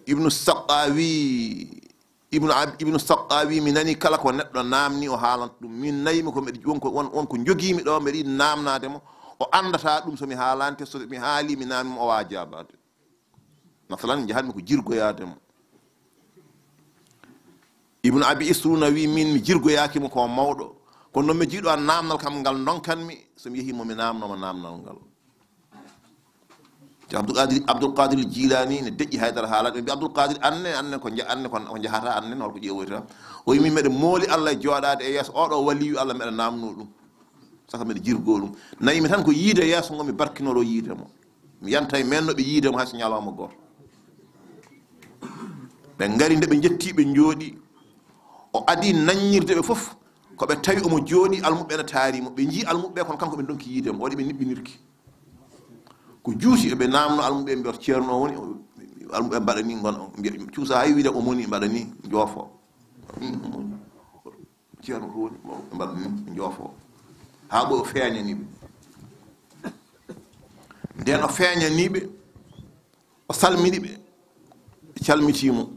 Ibnu Saqqaawi, Ibnu Ab-, Ibnu Saqqaawi, mi nani kala ko neɗɗo naamni o haalanta ɗum. Min nayimi ko mbeɗa, won ko, won, won ko njogiimi ɗo, mbeɗa yiɗi naamnaade mo. O anndataa ɗum so mi haalante, so mi haali, mi naamni mo, o waawaa jaabaade. Masalan, njahatmi ko jirgoyaade mo. Ibnu Abi Isruna wi, "Min mi jirgoyaaki mo, ko mawɗo. Kono noon mi jiiɗo a naamnal kam ngal ndonkanmi, so mi yehii mo mi naamnoo mo naamnal ngal." Te Abdul Qadir, Abdul Qadir Jilani ne deƴƴi haydara haalaade. Ɓe mbi, "Abdul Qadir, anne, anne ko nja-, anne ko, ko njahata, anne holko ƴeewoyta?" O wi, "Min mbeɗa mooli Allah e jooɗaade e yeeso oɗo waliyu Allah, mbeɗa naamnoo ɗum. Saka mbeɗa jirgoo ɗum. Nayimi tan ko yiide yeeso ngo mi barkinoro yiide mo. Mi yanta e men no ɓe yiide mo hay so ñalawma gooto." Ɓe ngari, nde ɓe njetti, ɓe njooɗi. O adii nanngirde ɓe fof, ko ɓe tawi omo jooɗi, almuɓɓe ene taari mo. Ɓe njii almuɓɓe, kono kanko ɓe ndonki yiide mo, o waɗi ɓe niɓɓinirki. Ko juuti, eɓe naamno almuɓɓe, mbiya, "Ceerno o woni?" Almuɓɓe mbaɗa ni, ngon, mbiya, cuusa hay wiide, "Omo woni," mbaɗa ni, joofo. "Hmm, omo woni." Ceerno ko woni? Bon, ɓe mbaɗa ni, ɓe njoofo. Haa ɓooyi o feeñani ɓe. Nden o feeñani ɓe, o salmini ɓe, ɓe calmitii mo.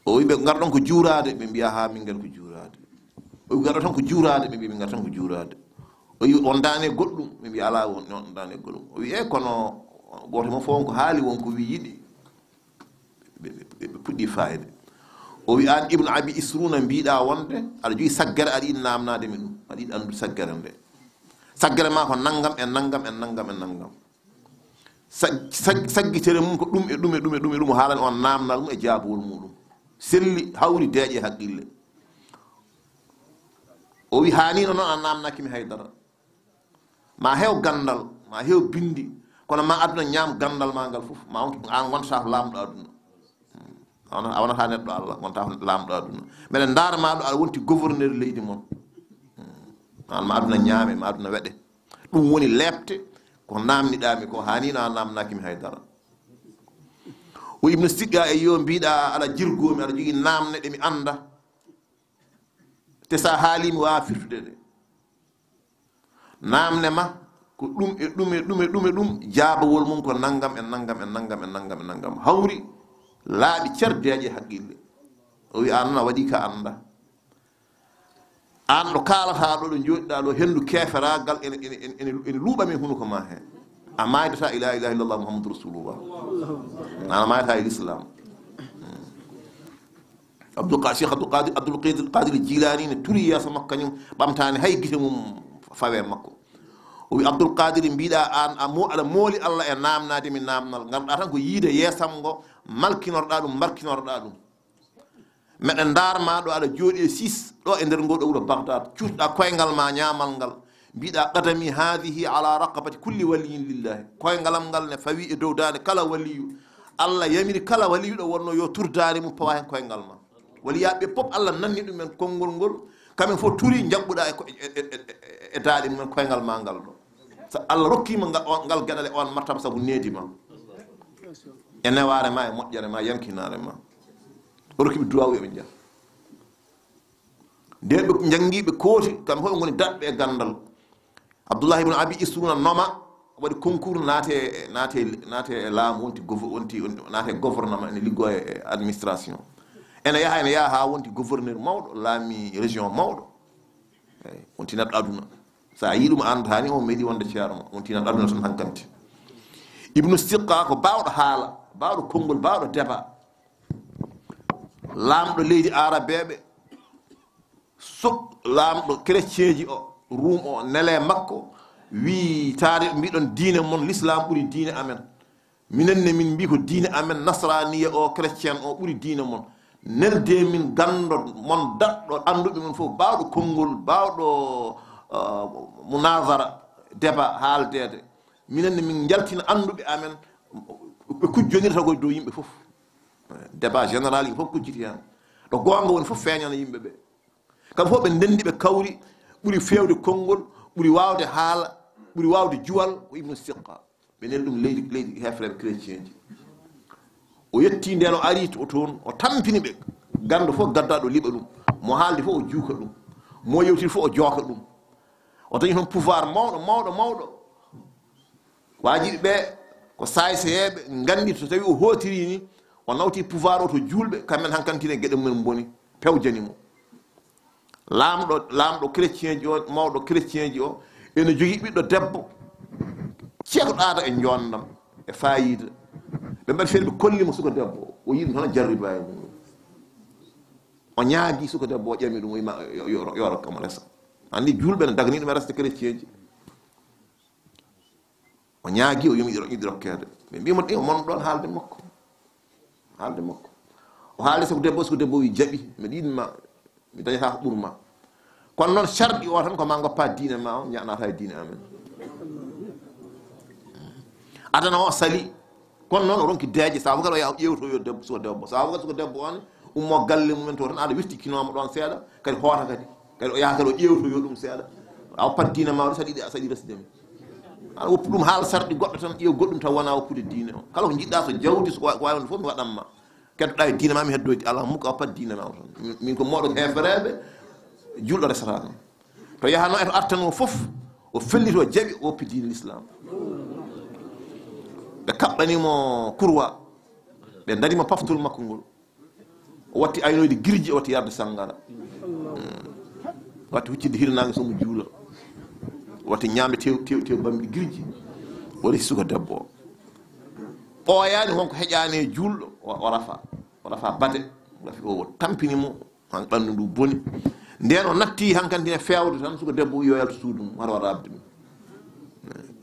O wi ɓe, "Ngarɗon ko juuraade?" Ɓe mbiya, "Haa, min ngari ko juuraade." O wi, "Ngarɗon tan ko juuraade?" Ɓe mbi, "Min ngari tan ko juuraade." O wi, "On daane goɗɗum?" Ɓe mbi, "Alaa, on, on daane goɗɗum." O wi, "E, kono gooto mo fof on ko haali, won ko wi yiɗi." Ɓe, ɓe, ɓe, ɓe puɗɗi faayde. O wi, "Aan Ibnu Abi Isruna, mbiɗa wonde aɗa jogii saggere, aɗa yiɗi naamnaade mi ɗum, aɗa yiɗi anndude saggere nde. Saggere ma ko nanngam e nanngam e nanngam e nanngam." Sag-, sag-, saggitere mum ko ɗum e ɗum e ɗum e ɗum e ɗum, o haalani on naamnal mum e jaabowol muɗum. Selli, hawri, deeƴi e haqqille. O wi, "Haa ni noon a naamnaaki mi hay dara. Ma heew ganndal, ma heew binndi, kono ma aduna ñaam ganndal ma ngal fof, ma won, aan wontaa ko laamɗo aduna. A wona-, a wonataa neɗɗo Allah, wontaa ko laamɗo aduna. Mbeɗa ndaara ma ɗo aɗa wonti gouverneur leydi mon. Aan ma aduna ñaame, ma aduna weɗe. Ɗum woni leepte ko naamniɗaa mi ko, haa ni noon a naamnaaki mi hay dara." O Ibnu Siqqa e yo mbiɗa aɗa jirgoomi, aɗa jogii naamne ɗe mi annda. Te sa haali mi waawa firtude ɗe. Naamne ma ko ɗum e ɗum e ɗum e ɗum e ɗum, jaabawol mum ko nanngam e nanngam e nanngam e nanngam e nanngam. Hawri laaɓi cerdeeje haqqille. O wi, "An a waɗi ka annda." An ɗo kaalata ɗo, ɗo jooɗiɗa ɗo, henndu keeferaagal ene, ene, ene, ene, ene luuɓa min hunuko ma he. A maaydataa ila ilaha illallah Muhammadu Rasulullah. A maaydataa e l'islam. Abdul Qa-, Cheikh Abdul Qadir, Abdul Qadir, Qadir Jilani ne turi yeeso makko, kañum ɓamtaani hay gite mum fawe makko. O wi, "Abdul Qadir, mbiɗa an a mo-, aɗa mooli Allah e naamnaade mi naamnal. Ngarɗa tan ko yiide yeesam ngo, malkinorɗa ɗum, mbarkinorɗa ɗum." Meɗen ndaar ma ɗo aɗa jooɗi e siis, ɗo e nder ngol ɗo wuro Bagdad. Cuusɗa koyngal ma ñaamal ngal. Mbiɗa, "Qadami hadihi ala raqabati kulli waliyin lillahi." Koyngalam ngal ne fawi e dow daande kala waliyu. Allah yamiri kala waliyu ɗo wonno yo tur daande mum pawa hen koyngal ma. Waliyaaɓe fof Allah nanni ɗumen konngol ngol. Kamen fof turi njaɓɓuɗa e ko-, e, e, e, e, e daande mumen koyngal ma ngal ɗo. So Allah rokkima nga-, on, ngal geɗal e on martaba sabu needi ma. E newaare ma, e moƴƴere ma, yankinaare ma. O rokki ɓe duwaawu, eɓe njaha. Nde ɓe njanngi, ɓe kooti, kamɓe fof ɓe ngoni daɗɓe e ganndal. Abdullah ibn Abi Isruna noma, waɗi concours, naate, naate, naate e laamu, wonti gouvre-, wonti, wonti, naate e gouvernement, ene liggo e administration. Ene yaha, ene yaha haa wonti gouverneur mawɗo, laami région mawɗo. Eyi, wonti neɗɗo aduna. So a yii ɗum, a anndataa ni o meeɗi wonde ceerno, wonti neɗɗo aduna tan hankanti. Ibnu Siqqa ko baawɗo haala, baawɗo konngol, baawɗo débat. Laamɗo leydi Aarabeeɓe, so laamɗo chrétienji o, Ruum o, nele makko, wii, "Taade mbiɗon diine mon, l'islam ɓuri diine amen. Minen ne min mbii ko diine amen, nasraniya o, chrétien o ɓuri diine mon. Nelde min ganndo mon daɗɗo, annduɓe mon fof, baawɗo konngol, baawɗo, uh, munazara, débat, haaldeede. Minen ne min njaltina annduɓe amen, ɓe kujjonirta ko dow yimɓe fof." Débat général, yimɓe fof kujjiti heen. Ɗo goonga woni fof feeñana yimɓe ɓe. Kamɓe fof ɓe ndenndi, ɓe kawri, ɓuri feewde konngol, ɓuri waawde haala, ɓuri waawde juwal ko Ibnu Siqqa. Ɓe neli ɗum leydi, leydi heefereeɓe chrétienji. O yetti ndeen, o ari to toon, o tampini ɓe. Ganndo fof gadda ɗo liɓa ɗum. Mo haaldi fof o juuka ɗum. Mo yewtiri fof o jooka ɗum. O dañi toon pouvoir mawɗo, mawɗo, mawɗo. Waajiɓe ɓe ko saayseyeeɓe, nganndi so tawi o hootiri ni, o nawti pouvoir o to juulɓe, kamɓe hankantine geɗe mumen mboni, pewjani mo. Laamɗo, laamɗo chrétienji o, mawɗo chrétienji o, ene jogii ɓiɗɗo debbo, ceekɗo aada e njoondam, e faayiida. Ɓe mbaɗi feere, ɓe kolli mo suka debbo o, o yiɗi ɗum tan, o jarriba e mum. O ñaagi suka debbo o, ƴami ɗum, o yima yo, yo, yo rokka mo resa. Anndi juulɓe ne dagani ɗum e resde chrétienji. O ñaagi, o yumi yiɗi rokkeede. Ɓe mbii mo, "Ɗi, o mon ɗoon haalde makko. Haalde makko." O haalde sabu debbo, sabu debbo wi, "Jaɓi, mi yiɗma, mi dañata ko ɓurma. Kono noon, sarɗi o tan ko ma ngoppa diine ma o, ñaanata e diine amen." Adana o sali. Kono noon, o ronki deeƴe, sabu kadi o yaha o ƴeewtoyo debbo, suka debbo. Sabu kadi suka debbo on ummo galle mumen to tan, aɗa wirtikinooma ɗoon seeɗa, kadi hoota kadi. Kadi o yaha kadi o ƴeewtoyo ɗum seeɗa. A woppat diine ma o, saɗi, saɗi resde mi. Aɗa woppu ɗum haala sarɗi goɗɗo tan, ƴeew goɗɗum taw wona woppude diine o. Kala ko njiɗɗa, so jawdi, so ko wa-, ko waawi wonde fof, mi waɗan ma. Keddoɗa e diine ma, mi heddoy ala mukka, a woppat diine ma o tan. Min, min ko mooɗo heefereeɓe, juulɗo resata kam. To yahanoo e to artanoo fof, o felliti, o jaɓi, o woppi diine l'islam. Ɓe kaɓɓani mo kurwa, ɓe ndari mo paftol makko ngol. O watti aynoyde girji, o watti yarde sanngara. Hmm. O watti huccitde hirnaange so mo juula. O watti ñaamde tew, tew, tew bamɗi girji. O resi suka debbo o. Ɓooyaani, wonko heƴaani e juulɗo, o, o rafa. O rafa bate. O rafi o, o tampini mo. Han ɓanndu ndu boni. Ndeen o natti hankadi e feewde tan, suka debbo o yo yaltu suudu mum, hara waɗa abde mum.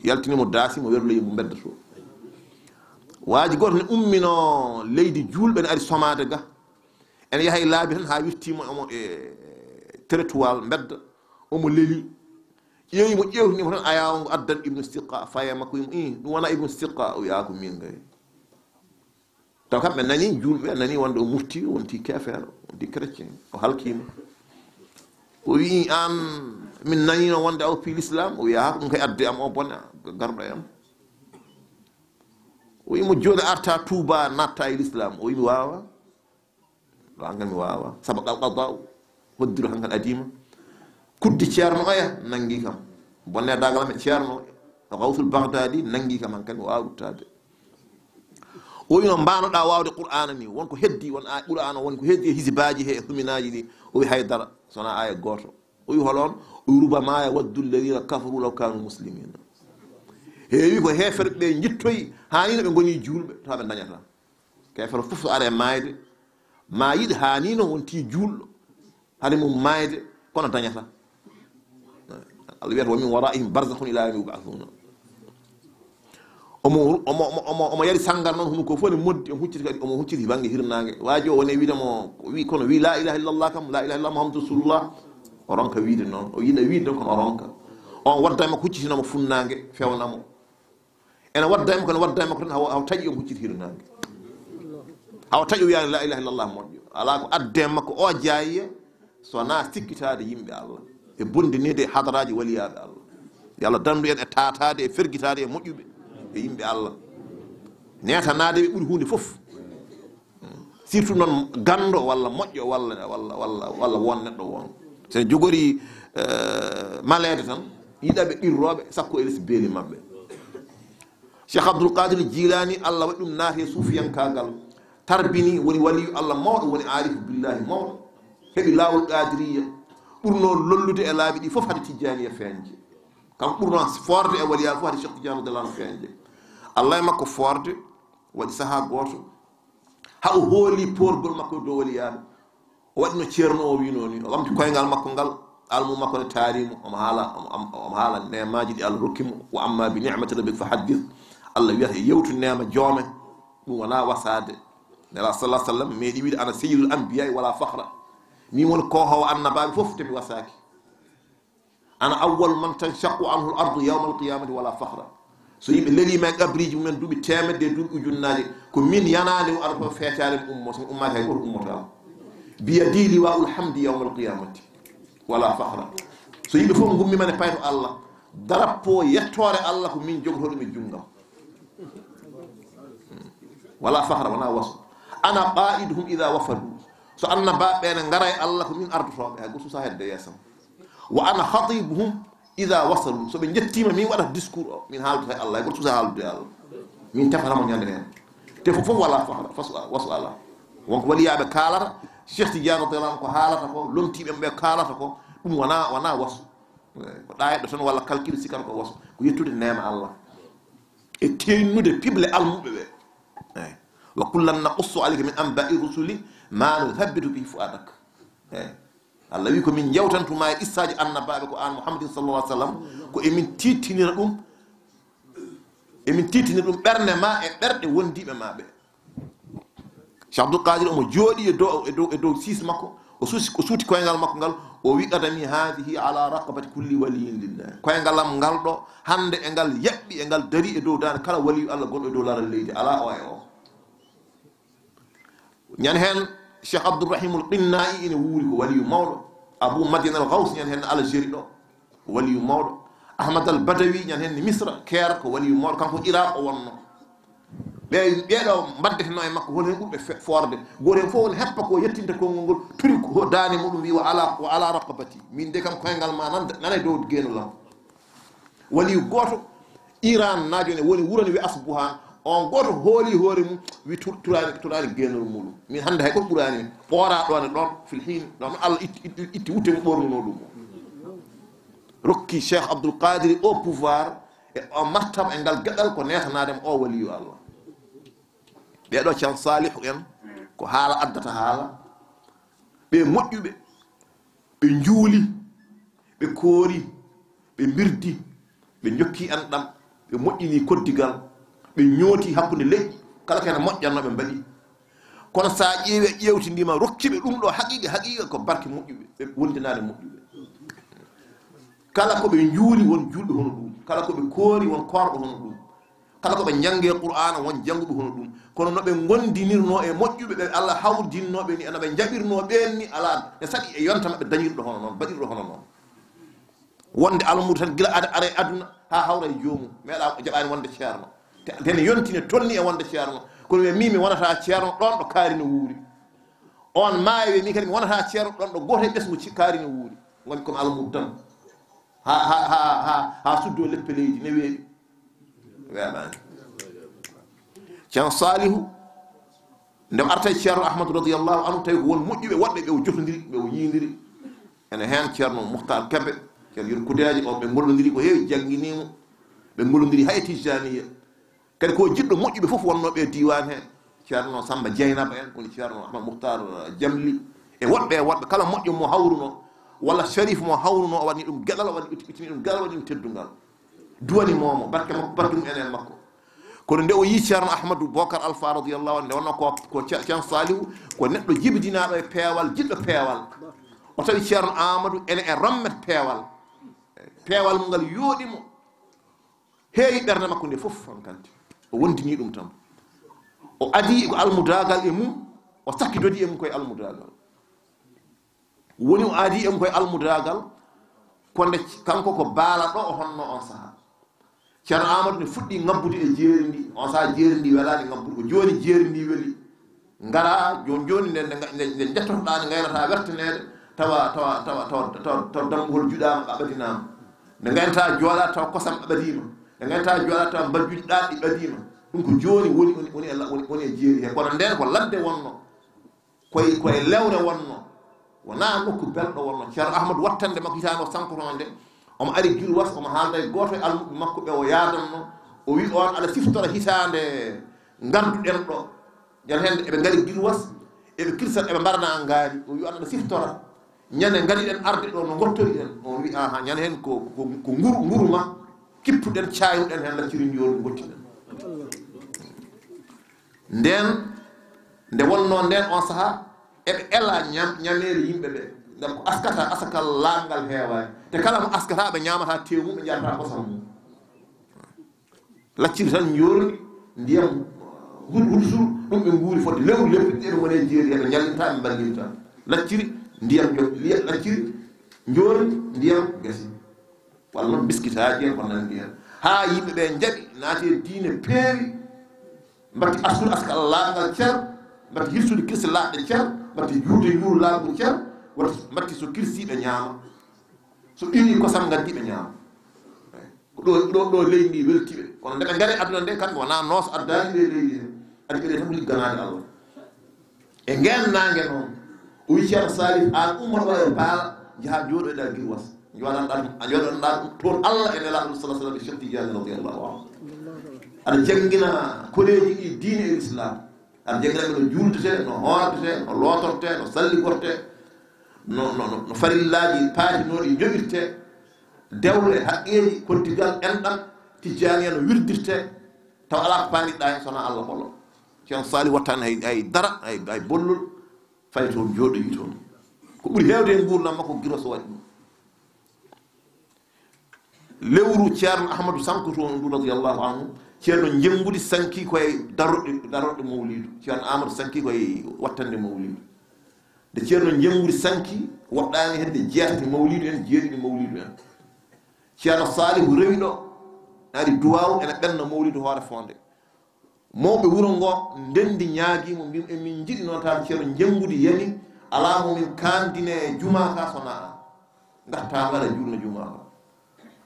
Yaltini mo daasi, mo werloyi mo mbedda to. Waaji gooto ne ummino leydi juulɓe, ne ari somaade ga. Ene yaha e laabi tan haa wirtiimo omo e trottoir mbedda, omo leli. Ƴeewi mo, ƴeewtini mo tan, ayaawo ngo addan Ibnu Siqqa, faye makko, wimo, "Ih, ɗum wona Ibnu Siqqa?" O wi'a, "Ko min gay." Taw kamɓe nani, juulɓe nani wonde o murti, wonti keefeero, wonti chrétien, o halkiima. O wi'i, "Aan, min naniino wonde a woppi l'islam." O wi'a, "Haa, ko ɗum kay addi am o bone, garɗo e am." O wi'i mo, "Jooni arta tuuba, natta e l'islam." O wi'i, "Mi waawa." Ɗo hankan mi waawa. Sabaqa al qada'u. Hoddiro hankan adima. Kuddi ceerno oya nangi kam. Bonne dagal me ceerno Gawsul Baghdadi nangi kam hankan mi waawa ruttaade. O wi'i, "No mbaanoɗaa waawde Qur'aana ni, won ko heddi, won a-, Qur'aana won ko heddi e hisibaaji he e suminaaji ɗi." O wi'i, "Hay dara, so wonaa aaya gooto." O wi'i, "Hol on?" O wi'i, "Rubama yawaddu alladhina kafaru law kanu muslimina." Heewi ko heeferɓe ɓe njittoyi, haa ni no ɓe ngoni juulɓe, tawa ɓe ndañata. Keefero fof so ari e maayde, ma yiɗ haa ni no wonti juulɗo, hari mum maayde, kono dañata. Allah wiyata, "Wa min wara'ihim barzakhun ila yawmi yub'athuna." Omo, omo, omo, omo, omo yari sanngar noon, hunuko fof ne moddi, omo hucciti kadi, omo hucciti bannge hirnaange. Waaji o woni wiide mo, wi, kono wi, "La ilaha illallah kam, la ilaha illallah Muhammadu Rasulullah." O ronka wiide noon. O yiɗa wiide noon, kono o ronka. On wadda e makko, huccitino mo funnaange, fewna mo. Ene wadda e makko, ene wadda e makko tan, hawa, hawa taƴi, omo hucciti hirnaange. Hawa taƴi, o wiyaani, "La ilaha illallah" moƴƴo. Alaa ko adde e makko, o jaayiya, so wonaa sikkitaade yimɓe Allah e bonndiniide e hadaraaji waliyaaɓe Allah. Yo Allah danndu en e taataade e fergitaade e moƴƴuɓe e yimɓe Allah. Neetanaade ɓe ɓuri huunde fof. Surtout noon ganndo walla moƴƴo walla, walla, walla, walla won neɗɗo won. So en jogori, eh, maleede tan, yiɗa ɓe qirrooɓe, sakko e les beeli maɓɓe. Cheikh Abdul Qadir Jilani, Allah waɗi ɗum naati e suufiyankaagal, tarbini, woni waliyu Allah mawɗo, woni aarifu billahi mawɗo, heɓi laawol qadiriyya, ɓurnoo lollude e laabi ɗi fof hade tijjaniya feeñde. Kanko ɓurnoo foorde e waliyaaɓe fof hade Cheikh Tidiane radiyallahu anhu feeñde. Allah e makko foorde, waɗi sahaa gooto, haa o hooli poorgol makko e dow waliyaaɓe. O waɗi no ceerno o wiinoo ni, o ɓamti koyngal makko ngal, almu makko ne taari mo, omo haala, omo, omo, omo haala neemaaji ɗi Allah rokki mo. "Wa amma bi ni'mati rabbika fa haddith." Allah wiyata, "Yewtu neema joome." Ɗum wonaa wasaade. Nela sallallahu alaihi wasallam meeɗi wiide, "Ana sayyidul anbiya wala fakhra." Min woni koohoowo annabaaɓe fof, te mi wasaaki. "Ana awwal man tanshaqqu anhu al-ardu yawma al-qiyamati wala fakhra." So yimɓe leliima e qabriiji mumen duuɓi teemedde e duuɓi ujunnaaje, ko min yanaande o ara fof feetaare mi ummo, so mi ummaaki hay gooto ummotaako. "Biyadi liwa'ul hamdi yawma al-qiyamati wala fakhra." So yimɓe fof ngummiima ne payi to Allah, darappo yettoore Allah ko min jogotoo ɗum e junngam. Wala fakhra, wonaa wasu. "Ana qa'iduhum idha wafadu." So annabaaɓe ɓe ne ngara e Allah, ko min ardotooɓe, hay gooto suusaa hedde yeesam. "Wa ana khatibuhum idha wasalu." So ɓe njettiima, min waɗata discours o, min haaldata e Allah, hay gooto suusaa haaldude e Allah. Min tefata mo ñande heen. Te fof, fof wala fakhra, fasu, wasu alaa. Won ko waliyaaɓe kaalata, Cheikh Tidiane radiyallahu anhu ko haalata ko, lontiiɓe ɓe kaalata ko, ɗum wonaa, wonaa wasu. Ko ɗaayɗo tan walla kalkiɗo sikkata ko wasu, ko yettude neema Allah. E teeŋnude piɓle almuɓe ɓe. Eey. "Wa kullan naqussu alayka min anba'i rusuli ma nuthabbitu bihi fu'adak." Eey. Allah wi, "Ko min njewtantuma e qissaaji annabaaɓe, ko aan Muhammadin sallallahu alaihi wasallam, ko emin tiiɗtinira ɗum, emin tiiɗtinira ɗum ɓernde ma e ɓerɗe wondiiɓe ma ɓe." Cheikh Abdul Qadir omo jooɗi e dow, e dow, e dow siis makko, o suusi, o suuti koyngal makko ngal, o wi, "Qadami hadhihi ala raqabati kulli waliyin lillah." Koyngal am ngal ɗo, hannde e ngal yaɓɓi, e ngal dari e dow daande kala waliyu Allah gonɗo e dow laral leydi, alaa o e o. Ñande heen, Cheikh Abdourahimul Qinnaa'i ina wuuri, ko waliyu mawɗo. Abu Madian al Gaws, ñande heen Algérie ɗo, waliyu mawɗo. Ahmad al Badawi, ñande heen Misra, Caire, ko waliyu mawɗo. Kanko Iraq o wonno. Ɓe, ɓeeɗo mbaddeteno e makko, hol heen ɓurɓe fe-, foorde? Gooto heen fof won heppa ko yettinta konngol ngol, turi ko daande muɗum, wi, "Wa ala, wa ala raqabati." Min de kam, koyngal ma nan, nan e dow geenol am. Waliyu gooto, Iran naajo ne woni wuro ne wiye Asbuhan. On gooto hooli hoore mum, wi tur-, turaani, turaani geenol muɗum. Min hannde hay gooto ɓuraani min. Ɓooraa ɗoon e ɗoon, fil hiin, ɗoon Allah itti, itti, itti wutte mi ɓoornunoo ɗum. Rokki Cheikh Abdoul Qadir o pouvoir e o martaba e ngal geɗal ko neetanaade mo o waliyu Allah. Ɓeeɗo Can Salihu en, ko haala addata haala. Ɓe moƴƴuɓe, ɓe njuuli, ɓe koori, ɓe mbirdi, ɓe njokki enɗam, ɓe moƴƴini koddigal, ɓe ñooti hakkunde leƴƴi, kala ko heen moƴƴatnoo ɓe mbaɗi. Kono so a ƴeewi, a ƴeewtindiima, rokkiiɓe ɗum ɗo haqiiqa, haqiiqa ko barke moƴƴuɓe, ɓe wondinaade moƴƴuɓe. Kala ko ɓe njuuli, won juulɓe hono ɗum. Kala ko ɓe koori, won koorɗo hono ɗum. Kala ko ɓe njanngi Qur'aana, won jannguɓe hono ɗum. Kono no ɓe ngonndinirnoo e moƴƴuɓe ɓe Allah hawrdinnoo ɓe ni, e no ɓe njaɓirnoo ɓeen ni, alaa, ne saɗi e yonta maɓɓe dañirɗo hono noon, baɗirɗo hono noon. Wonde almuudo tan, gila ada, ara e aduna haa hawra e joomum, meeɗaa, jaɓaani wonde ceerno. Te ene yonti, ne tolni e wonde ceerno. Kono wiya, min mi wonata ceerno ɗoon ɗo kaari no wuuri. On maaya, wiya, min kadi mi wonata ceerno ɗoon ɗo gooto e ɓesngu ci-, kaari no wuuri. Ngonmi komi almuudo tan. Ha, ha, ha, ha, ha suddo leppe leydi, ne weeɓi. Weeɓaani. Ceerno Saalihu, nde o arta e Ceerno Ahmadu radiyallahu anhu, tawi ko won moƴƴuɓe woɗɓe ɓe o jotondiri, ɓe o yiindiri. Ene heen Ceerno Muhtar Kebe, Ceerno Yero Kudaaji, o ɓe ngollondiri ko heewi, janngini mo. Ɓe ngollondiri hay e Tijjaaniya. Kadi ko jiɗɗo moƴƴuɓe fof wonnooɓe e diiwaan hee. Ceerno Samba Jeynaba en, woni Ceerno Ahmad Muhtar Jamli. E woɗɓe, e woɗɓe, kala moƴƴo mo hawruno, walla sharif mo hawruno, o waɗni ɗum geɗal, o waɗni, itti-, ittini ɗum geɗal, o waɗni ɗum teddungal. Duwani moomo, barke makko, barke mum en e makko. Kono nde o yii Ceerno Ahmadu Bokar Alfa radiyallahu anhu, nde wonnoo ko, ko Ce-, Ceerno Saalihu, ko neɗɗo jibidinaaɗo e peewal, jiɗɗo peewal. O tawi Ceerno Aamadu ene e rommet peewal. Peewal mum ngal yooɗi mo. Heewi ɓernde makko nde fof, hankanti. O wondini ɗum tan. O adii ko almudaagal e mum, o sakkidodii e mum koye almudaagal. Woni o adii e mum koye almudaagal, kono nde kanko ko baala ɗo o honno on sahaa. Ceerno Aamadu ne fuɗɗi ŋabbude e jeeri ndi, on sahaa jeeri ndi welaani ŋabbude, ko jooni jeeri ndi weli. Ngara, jooni, jooni nde, nde, nde, nde njettotoɗaa, nde ngaynataa wertaneede, tawa, tawa, tawa, tawa, tawa, tawa dammbugol juɗaama, a ɓadinaama. Nde ngaynataa jooɗaa, tawa kosam a ɓadiima. Nde ngaynataa jooɗaa, tawa mbajjuuji ɗaatɗi ɓadiima. Ɗum ko jooni woni, woni, woni e la-, woni, woni e jeeri he. Kono ndeen ko ladde wonno. Koye, koye lewre wonno. Wonaa nokku belɗo wonno. Ceerno Ahmadu wattande makko hitaande o sankotonde. Omo ari Girwas, omo haalda e gooto e almuɓɓe makko ɓe o yaadanno. O wi on aɗa siftora hitaande ngarduɗen ɗo. Nden heen eɓe ngari Girwas, eɓe kirsa, eɓe mbarana ngaari. O wi on aɗa siftora. Ñande ngariɗen arde ɗo no ngottoriɗen. On wi, aha, ñande heen ko, ko, ko nguru, nguru ma, kippuɗen, caayuɗen heen lacciri njoori ngottiɗen. Nden, nde wonnoo nden on sahaa, eɓe ela ñam-, ñameere yimɓe ɓe. Ngam ko askata, asakal laaɓngal heewaani. Te kala mo askata, ɓe ñaamata teewu mum, ɓe njarata kosam mum. Lacciri tan njoorndi, ndiyam hul-, hulsuru, ɗum ɓe nguuri fodde lewru, lewru, ɓe ngoni e jeeri, heɓe ñallinta, ɓe mballinta. Lacciri, ndiyam jo-, liya-, lacciri, njoorndi, ndiyam, gasi. Walla noon biskitaaji en, ko nanndi heen. Haa yimɓe ɓe njaɓi, naati e diine, peewi, mbatti askude askal laaɓngal cer, mbatti hirsude kirse laaɓɗe cer, mbatti juude njuuru laaɓngu cer, watti, mbatti so kirsi ɓe ñaama. So ɓiwi kosam ngaddi ɓe ñaama. Ko ɗo, ɗo, ɗo leydi ndi welti ɓe. Kono nde ɓe ngari aduna nde, kamɓe wonaa nooso addaani ɓe leydi he. Adi ɓe tan ko ligganaade Allah. E ngeen naange noon, o wi Ceerno Salif, aan ummoto e Baala, njahaa njooɗoɗaa Girwas. Njooɗoɗaa, a njooɗoɗaa toon Allah e Nelaaɗo sallallahu alaihi wasallam, Cheikh Tidiane radiyallahu anhu. Aɗa janngina koreeji ɗi diine e Islam. Aɗa janngina ɓe no juultetee, no hoordetee, no lootortee, no salligortee, no, no, no, no farillaaji paatinooɗi njoɓirtee, dewle, haqqeeji, koddigal, enɗam, Tijjaaniya no wirdirtee, taw alaa ko paaniɗaa heen so wonaa Allah ɓolo. Ceerno Salif wattaani hay, hay dara, hay, hay bollol, fayi toon, jooɗoyi toon. Ko ɓuri heewde e nguurndam makko, Girwas o waɗi ɗum. Lewru Ceerno Ahmadu sankoto on ndu, radiyallahu anhu, Ceerno Njenngudi sanki koye daroɗɗe, daroɗɗe mawliidu. Ceerno Ahmadu sanki koye wattande mawliidu. Nde Ceerno Njenngudi sanki, woɗɗaani hedde jeetati mawliidu en, jeeɗiɗi mawliidu en. Ceerno Salihu rewi ɗo, ari duwaawu ene ɓenna mawliidu Hoore Foonde. Mawɓe wuro ngo ndenndi ñaagii mo, mbii mo, "Emin njiɗi noon tan Ceerno Njenngudi yani, alaa mo min kaandine e jumaa ka so wonaa aan. Ngartaa ngaɗa juulna jumaa ka."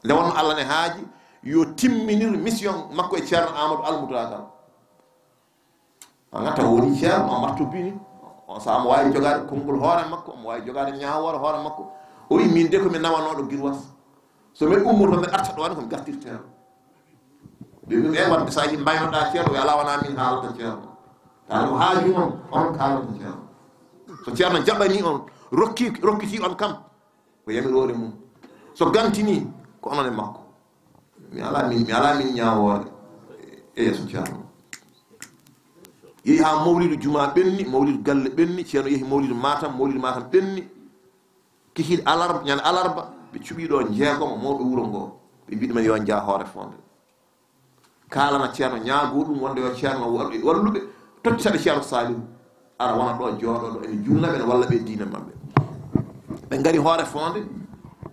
Nde wonno Allah ne haaji yo timminir mission makko e Ceerno Amadou Almudaagal. A ngata o woni Ceerno, o marto bini. On sahaa omo waawi jogaade konngol hoore makko, omo waawi jogaade ñaawoore hoore makko. O wi, "Min de ko mi nawanooɗo Girwas. So mi ummoto mi arta ɗo, ko mi gartirteeɗo." Ɓe mbii, "E wadde so a yii mbaynoɗaa Ceerno?" O wi, "Alaa, wonaa min haalata Ceerno. Tawa ko haaju on, on kaalata Ceerno." So Ceerno jaɓanii on, rokki, rokkitii on kam, ko yamiroore mum. So gantinii, ko onon e makko. Mi alaa min, mi alaa min ñaawoore e yeeso Ceerno. Yehi haa mawlidu jumaa ɓenni, mawlidu galle ɓenni, Ceerno yehi mawlidu Matam, mawlidu Matam ɓenni. Kikiiɗe alarba, ñande alarba, ɓe cuɓii ɗo jeegomo mawɓe wuro ngo. Ɓe mbii ɗumen yo njah Hoore Foonde. Kaalana Ceerno, ñaagoo ɗum wonde yo Ceerno wallu-, walluɓe, tottitaɓe Ceerno Salihu. Ara wona ɗo, jooɗo ɗo, ene juulna ɓe, ene walla ɓe e diine maɓɓe. Ɓe ngari Hoore Foonde,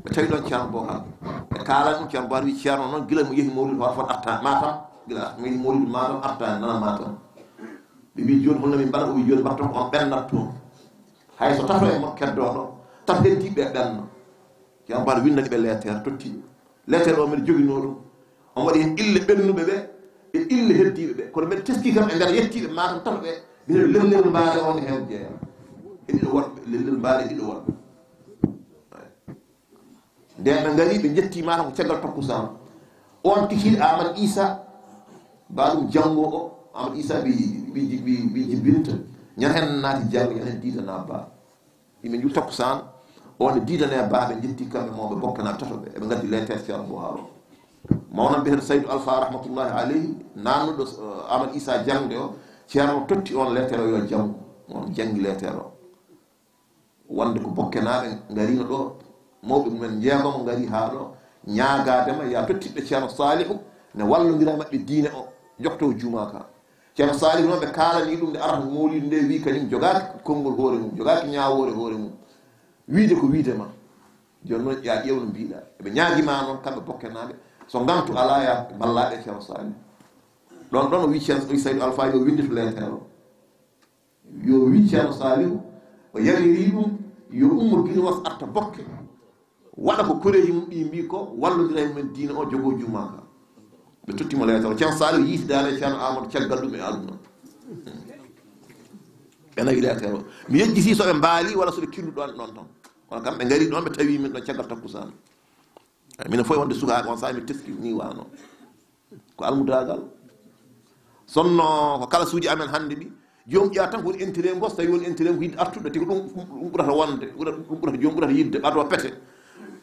ɓe tawi ɗon Ceerno Bocar. Ɓe kaalani ɗum, Ceerno Bocar wi, "Ceerno noon, gila mo yehi mawlidu Hoore Foonde arta Matam, Gila mi mawlidu Matam artaani nana Matam. Ɓe mbi jooni holno min mbaɗa, o wi jooni mbatton ko on ɓennat toon. Hay so tato e mon keddooɗo, tato heddiiɓe ɓenna. Ceerno Baara windani ɓe leetere, totti. Leetere o mbeɗa joginoo ɗum. Omo waɗi heen ille ɓennuɓe ɓe e ille heddiiɓe ɓe. Kono mbeɗa teskii kam e nder yettiiɓe Matam tato ɓe, mbiɗa lellel mbaare o ne heen jeyaa. E ɗiɗo worɓe, lellel mbaare e ɗiɗo worɓe. Nden ɓe ngari, ɓe njetti Matam ko caggal takkusaan. On kikiiɗe Amadou Issa, ba ɗum janngo o, Amadou Issa ɓe, ɓe, ɓe, ɓe jibbinta. Ñan heen naati janngo, ñan heen diidana ba. Yimɓe njul takkusaan, on e diidane ba, ɓe njetti kamɓe mawɓe Bokkenaaɓe tato ɓe, eɓe ngaddi leetere Ceerno Boharo. Mawnan biyeteeɗo Saydu Alfa rahmatullahi aleyhi, naannuɗo, eh, Amadou Issa jaŋde o, Ceerno totti on leetere o yo janngu, on janngi leetere o. Wonde ko Bokkenaaɓe ngariino ɗo, mawɓe mumen njeegomo ngari haa ɗo, ñaagaade ma, ya tottiɓe Ceerno Saalihu, ne wallondira maɓɓe diine o, jokto jumaa ka. Ceerno Saalihu noon ɓe kaalani ɗum nde arata mawliidu nde, wi kañum jogaaki konngol hoore mum, jogaaki ñaawoore hoore mum. Wiide ko wiide ma. Jooni noon ya ƴeew no mbiɗa. Eɓe ñaagi ma noon kamɓe Bokkenaaɓe, so ngantu alaa ya mballaaɓe Ceerno Saalihu. Ɗon ɗon o wi Ceerno, o wi Saydu Alfa yo winndito leetere o. Yo wi Ceerno Saalihu, o yamiri ɗum, yo ummo Girwas arta Bokke, waɗa ko koreeji mum ɗi mbi ko, wallondira e mumen diine o, jogo jumaa ka. Ɓe totti mo leetere o. Ceerno Saalihu yiitidaade e Ceerno Amadou caggal ɗum e aduna. Ɓe nawi leetere o. Mi yejjiti so ɓe mbaali walla so ɓe kirlu ɗon, ɗon tan. Kono kam ɓe ngari ɗon, ɓe tawi min ɗon caggal takkusaan. Ay, minen fof wonde sukaaɓe on, so mi teski ni wano. Ko almudaagal. Sonno ko kala suuji amen hannde ɗi, joom ƴeewa tan ko woni intérêt mum, so tawi woni intérêt mum ko yiɗde artude, tigi ɗum, ɗum ɓurata wonde, ɓurata, ɗum ɓurata joom, ɓurata yiɗde, ɓado pete.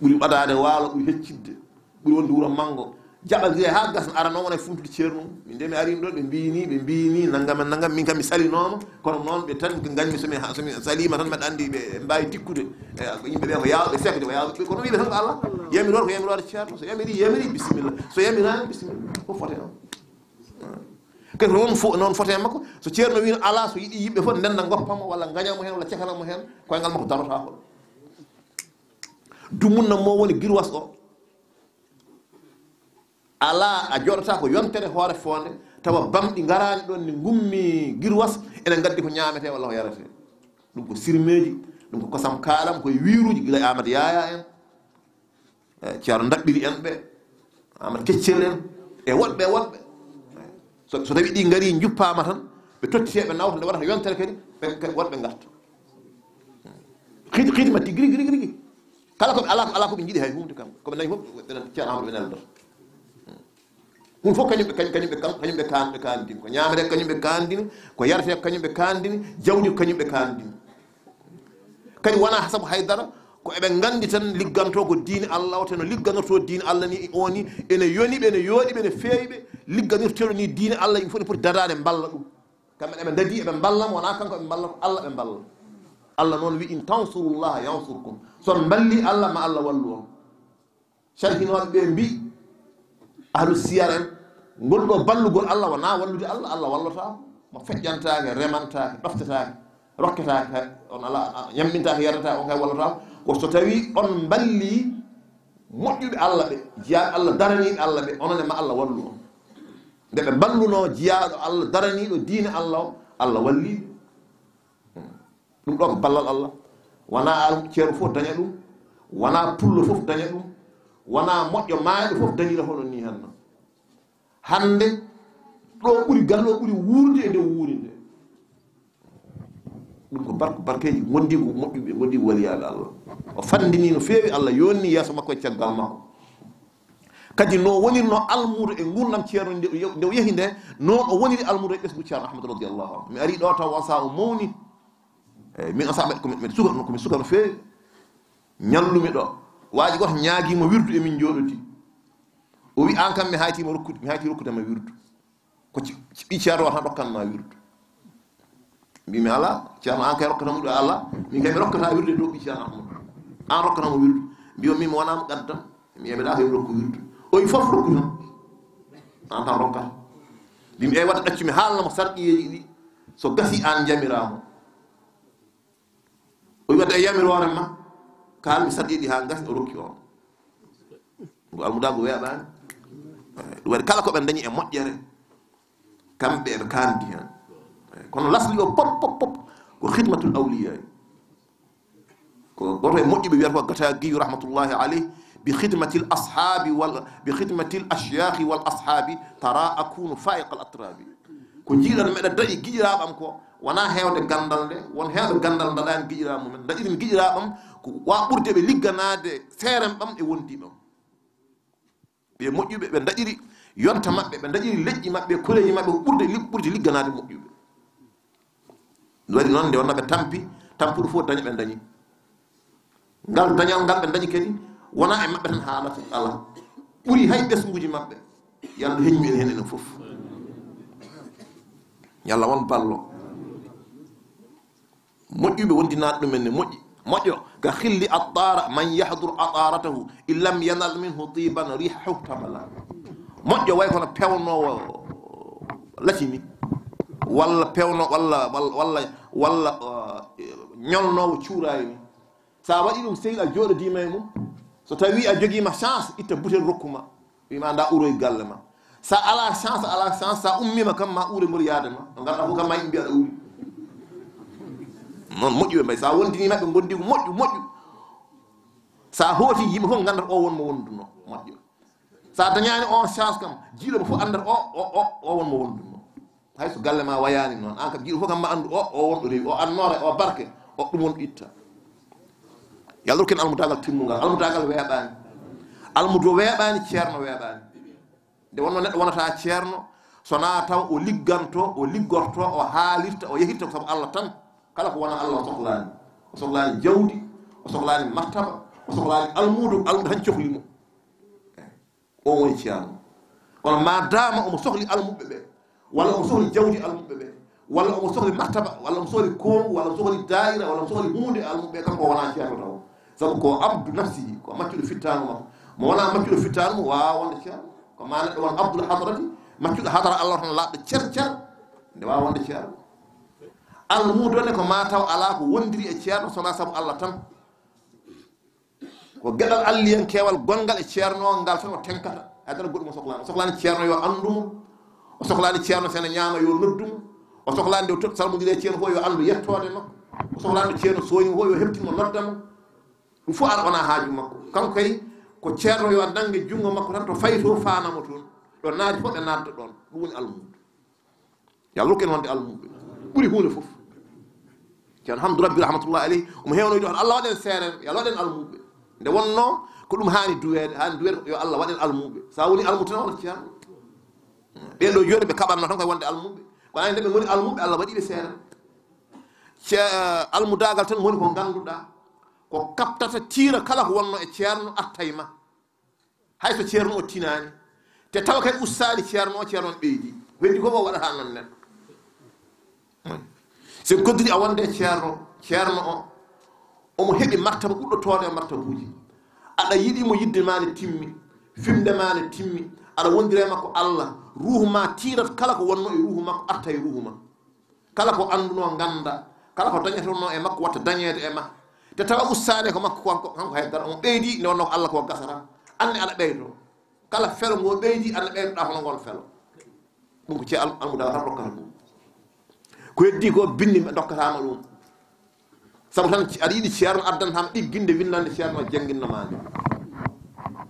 Ɓuri ɓadaade waalo, ɓuri heccidde, ɓuri wonde wuro manngo. Jaɓa njiya haa gasna, ara noon wona e fumtude ceerno mum. Min de mi ari ɗo, ɓe mbiyi ni, ɓe mbiyi ni, nanngam e nanngam, min kam mi salinooma, kono noon ɓe tan ko ngañmi, so mi ha-, so mi saliima tan, mbeɗa anndi ɓe mbaawi tikkude. E, ko yimɓe ɓe ko yaawɓe sekde, ko yaawɓe, kono wiɓe tan ko Allah. Yamiroore ko yamiroore ceerno, so yamiri, yamiri, bisimilla. So yamiraani, bisimilla. Ko fote on. Kadi ko noon fo-, noon fote makko, so ceerno wiino alaa, so yiɗi yimɓe fof ndenda ngoppa mo, walla ngaña mo heen, walla cekana mo heen, koyngal makko darotaako. Dumunna mo woni Girwas o. Alaa, a jooɗata ko yontere hoore foonde, tawa bamɗi ngaraani ɗoon ne ngummi Girwas, ene ngaddi ko ñaametee walla ko yaretee. Ɗum ko sirmeeji, ɗum ko kosam kaaɗam, ko e wiiruuji, gila e Aamadu Yaayaa en, e Ceerno Ndaɓɓiri en ɓe, Aamadu Keccel en, e woɗɓe e woɗɓe. So, so tawi ɗi ngarii, njuppaama tan, ɓe tottitee, ɓe nawta, nde waɗata yontere kadi, ɓe, ɓe, woɗɓe ngarta. Xiiti, xiiti ma tigi rigi, rigi, rigi. Kala ko ɓe alaa, alaa ko ɓe njiɗi hay huunde kam. Ko ɓe nawi fof, ɓe nan Ceerno Amadou ɓe neldata. Ɗum fof kañum ɓe, kañum, kañum ɓe kan-, kañum ɓe kan-, ɓe kaandini. Ko ñaamete ko kañum ɓe kaandini, ko yarete ko kañum ɓe kaandini, jawdi ko kañum ɓe kaandini. Kadi wonaa sabu hay dara, ko eɓe nganndi tan ligganto ko diine Allah o, te no ligganorto diine Allah ni o ni, ene yoni ɓe, ene yooɗi ɓe, ene feewi ɓe, ligganirteeɗo ni diine Allah, yimɓe fof ne poti dadaade mballa ɗum. Kamɓe eɓe ndadi, eɓe mballa mo, wonaa kanko eɓe mballa, ko Allah ɓe mballa. Allah noon wi, "In tansurullaha yansurkum." So on mballi Allah, ma Allah wallu on. Sarhinooɓe ɓe mbi, ahlu siyar en, ngol ɗo ballugol Allah wonaa wallude Allah, Allah wallata mo feƴƴantaake, remantaake, ɗoftetaake, rokketaake, on alaa, ñammintaake, yarataake, on kay wallata ko so tawi on mballi moƴƴuɓe Allah ɓe, jiyaaɓe Allah daraniiɓe Allah ɓe, onon e ma Allah wallu on. Nde ɓe mballunoo jiyaaɗo Allah daraniiɗo diine Allah o, Allah walli ɓe. Ɗum ɗo ko ballal Allah. Wonaa al-, ceerno fof daña ɗum, wonaa pullo fof daña ɗum, wonaa moƴƴo maayɗo fof dañira hono nii henna. Hannde ɗo ɓuri, gal ɗo ɓuri wuurde e nde wuuri nde. Ɗum ko barko, barkeeji ngondiigu moƴƴuɓe, ngondiigu waliyaaɓe Allah. O fanndini no feewi, Allah yonni yeeso makko e caggal makko. Kadi no wonirno almuudo e nguurndam ceerno nde, nde o yehi nde, noon o woniri almuudo e ɓesngu ceerno Ahmadu radiyallahu anhu. Mi ari ɗo taw on saa o mawni. Eyi, min on saa mbeɗa, ko mi, mbeɗa suka, ko mi suka no feewi. Ñallumi ɗo. Waaji gooto ñaagii mo wirdu e min njooɗodii. O wi, "Aan kam mi hayti mo rokkude, mi hayti rokkude ma wirdu." Ko ci-, ci-, ɓii ceerno o tan rokkan ma wirdu. Mbimi, "Alaa, ceerno, aan kay rokkata mo wirdu, alaa. Min kay mi rokkata wirdu e dow ɓii ceerno Ahmadu. Aan rokkata mo wirdu." Mbi on, "Min mi wonaa mo gaddam. Mi yamiraa ko yo mi rokku wirdu." O wi, "Fof rokku tan. Aan tan rokkata." Mbimi, "Eyi, wadde ɗaccu mi haalna mo sarɗiyeeji ɗi. So gasi aan njamiraa mo." O wi, "Wadde e yamiroore ma, kaalmi sarɗiyeeji ɗi haa gasi," o rokki on. Ngu almudaagu weeɓaani. Ɗum waɗi kala ko ɓe dañi e moƴƴere, Kamɓe eɓe kaandi heen. Kono lasli o pop, pop, pop, ko khidmatul awliya. Ko goto e moƴƴuɓe wiyata ko Gata Giyu rahmatullahi alayh, bi khidmatil ashaabi wal, bi khidmatil ashyakhi wal ashaabi tara akunu faiqal atrabi. Ko jiiɗan meɗa daɗi giƴiraaɓe am ko, wona heewde ganndal nde, won heewɓe ganndal daɗaani giƴiraaɓe mumen, daɗirin giƴiraaɓe am ko wa ɓurde ɓe ligganaade seerem ɓam e wondiiɓe am. Ɓe moƴƴuɓe, ɓe daɗiri yonta maɓɓe, ɓe daɗiri leƴƴi maɓɓe, koreeji maɓɓe, ko ɓurde li-, ɓurde ligganaade moƴƴuɓe. Ɗum waɗi noon, nde wonno ɓe tampi, tampuɗo fof daña ɓe dañi. Ngal dañal ngal ɓe dañi kadi, wona e maɓɓe tan haalata, alaa. Ɓuri hay ɓesnguuji maɓɓe. Yo Allah heñu en heen enen fof. Yo Allah won ballo. Moƴƴuɓe wondinaade ɗumen ne moƴƴi. Moƴƴo ka xilli attaara man yahdur ataaratahu in lam yanal minhu tiban rihahu tamala. Moƴƴo way kono pewnoowo latini, walla pewno, walla, walla, walla, walla, uh, ñolnoowo cuuraay ni. So a waɗi ɗum sehil, a jooɗodiima e mum. So tawi a jogiima chance, itta butel rokkuma. Wima nda uroy galle ma. Sa ala chance, ala chance, sa ummima kam ma ure ngol yaade ma. No ngarɗa fof kam ma yimɓe aɗa uri. Noon moƴƴuɓe mbay. Sa wondini maɓɓe gondi ko moƴƴu, moƴƴu. Sa hooti yimɓe fof ngandata o won mo wonduno. Moƴƴo. Sa dañani on chance kam, jiiɗo mo fof andata o, o, o, o won mo wonduno. Hay so galle ma wayani noon, an kam jiiɗo fof kam ma andu o, o won ɗo rewi, o annoore, o barke, o ɗum won ɗo itta. Yo Allah rokku en almudaagal timmungal. Almudaagal weeɓaani. Almudo weeɓaani, ceerno weeɓaani. Nde wonno neɗɗo wonata ceerno, so na taw o ligganto, o liggorto, o haalirta, o yehirta ko sabu Allah tan. Kala ko wona Allah o sohlaani. O sohlaani jawdi, o sohlaani martaba, o sohlaani almudo, almudo tan cohli mo. O woni ceerno. Kono ma dama omo sohli almuɓɓe ɓe, walla omo sohli jawdi almuɓɓe ɓe, walla omo sohli martaba, walla omo sohli kongu, walla omo sohli daayira, walla omo sohli huunde almuɓɓe, kanko o wona ceerno taw. Sabu ko abdu nafsihi, ko maccuɗo fittaango makko. Mo wona maccuɗo fittaango mo, wawa wonde ceerno. Ko ma neɗɗo won abdul hadrati, maccuɗo hadara Allah tan laaɓɗo cer cer, nde wawa wonde ceerno. Almudo ne ko ma taw ala ko wondiri e ceerno, sona sabu Allah tan. Ko geɗal alliyankewal gonngal e ceerno ngal tan o tenkata. Haydara goɗɗum o sohlaani. O sohlaani ceerno yo anndu mo. O sohlaani ceerno so ene ñaama yo noddu mo. O sohlaani nde o totti salmodire e ceerno fof yo anndu yettoode makko. O sohlaani nde ceerno sooñi mo fof yo heɓtin mo nodda mo. Ɗum fof ara wona haaju makko. Kanko kay ko ceerno yo nannge junngo makko tan to fayi to faana mo toon. Ɗo naati fof ɓe naatda ɗoon. Ɗum woni almuudo. Yo Allah rokku en wonde almuɓɓe. Ɓuri huunde fof. Ceerno Hamdu Rabbi rahmatullahi alayhi, omo heewnoyde on, Allah waɗen seerere, yo Allah waɗen almuɓɓe. Nde wonno ko ɗum haani duweede, haani duweede yo Allah waɗen almuɓɓe. Sa woni almuɓɓe tan wonata ceerno. Ɓee ɗo jooɗi ɓe kaɓatno tan koye wonde almuɓɓe. Kono nde ɓe ngoni almuɓɓe, Allah waɗi ɓe seerere. Ce-, almudaagal tan woni ko ngannduɗaa, ko kaɓtata tiira kala ko wonno e ceerno arta e ma. Hay so ceerno o tinaani, te tawa kay ustaani ceerno o, ceerno on ɓeydi. Ko heddi ko o waɗata noon neɗɗo. Sen kodditi a wonde ceerno, ceerno o, omo heɓi martaba ɓurɗo toode e martabuuji. Aɗa yiɗi mo yidde ma ne timmi, fimde ma ne timmi, aɗa wondira e makko Allah, ruuhu ma tiirat kala ko wonno e ruuhu makko arta e ruuhu ma. Kala ko annduno ngannda, kala ko dañatonno e makko watta dañeede e ma. Te tawa ustaade ko makko kanko, kanko haydara, omo ɓeydi nde wonno ko Allah ko gasata. Anne aɗa ɓeydo. Kala felo ngo ɓeydi, anne ɓeydoɗa hono ngol felo. Ɗum ko ce-, al-, almudaga tan rokkata ɗum. Ko heddi ko binndi ɓe dokkatama ɗum. Sabu tan aɗa yiɗi ceerno addantama ɗigginde winnande ceerno jannginno ma nde.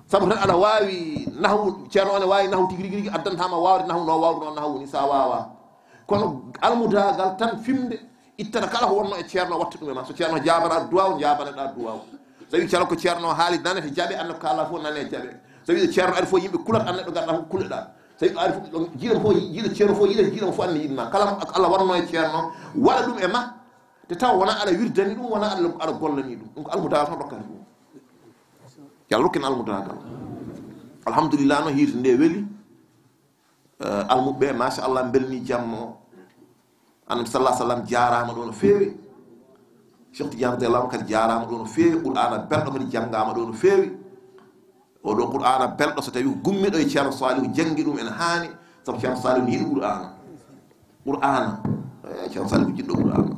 Sabu tan aɗa waawi nahwu, ceerno o ne waawi nahwu tigi rigi rigi addantama waawde nahwu no waawruno nahwu ni sa waawa. Kono almudagal tan fimde ittata kala ko wonno e ceerno watta ɗum e ma. So ceerno jaabana duwaw, jaabanaɗa duwaw. So tawi ceerno ko ceerno haali nanete jaɓe, anna ko kaala fof nane jaɓe. So tawi ceerno ari fof yimɓe kulat, anna ɗo garɗa fof kuleɗa. So tawi ari fof jiiɗam fof, jiiɗa ceerno fof, yiɗa jiiɗam fof anna yiɗma. Kala ko Allah wonno e ceerno, waɗa ɗum e ma. Te taw wona aɗa wirdani ɗum, wona aɗa, aɗa gollani ɗum. Ɗum ko almudagal tan rokkata ɗum. Yo Allah rokku en almudagal. Alhamdulillah, no hiirde nde weli. Eh, almuɓɓe, machallah, mbelni jamma o. Annabi sallallahu alaihi wasallam jaaraama ɗo no feewi. Cheikh Tidiane radiyallahu anhu kadi jaaraama ɗo no feewi. Qur'aana belɗo kadi janngaama ɗo no feewi. Oɗo Qur'aana belɗo, so tawi ko gummiɗo e Ceerno Salihu janngi ɗum ene haani, sabu Ceerno Salihu ne yiɗi Qur'aana. Qur'aana. Eh, Ceerno Salihu ko jiɗɗo Qur'aana.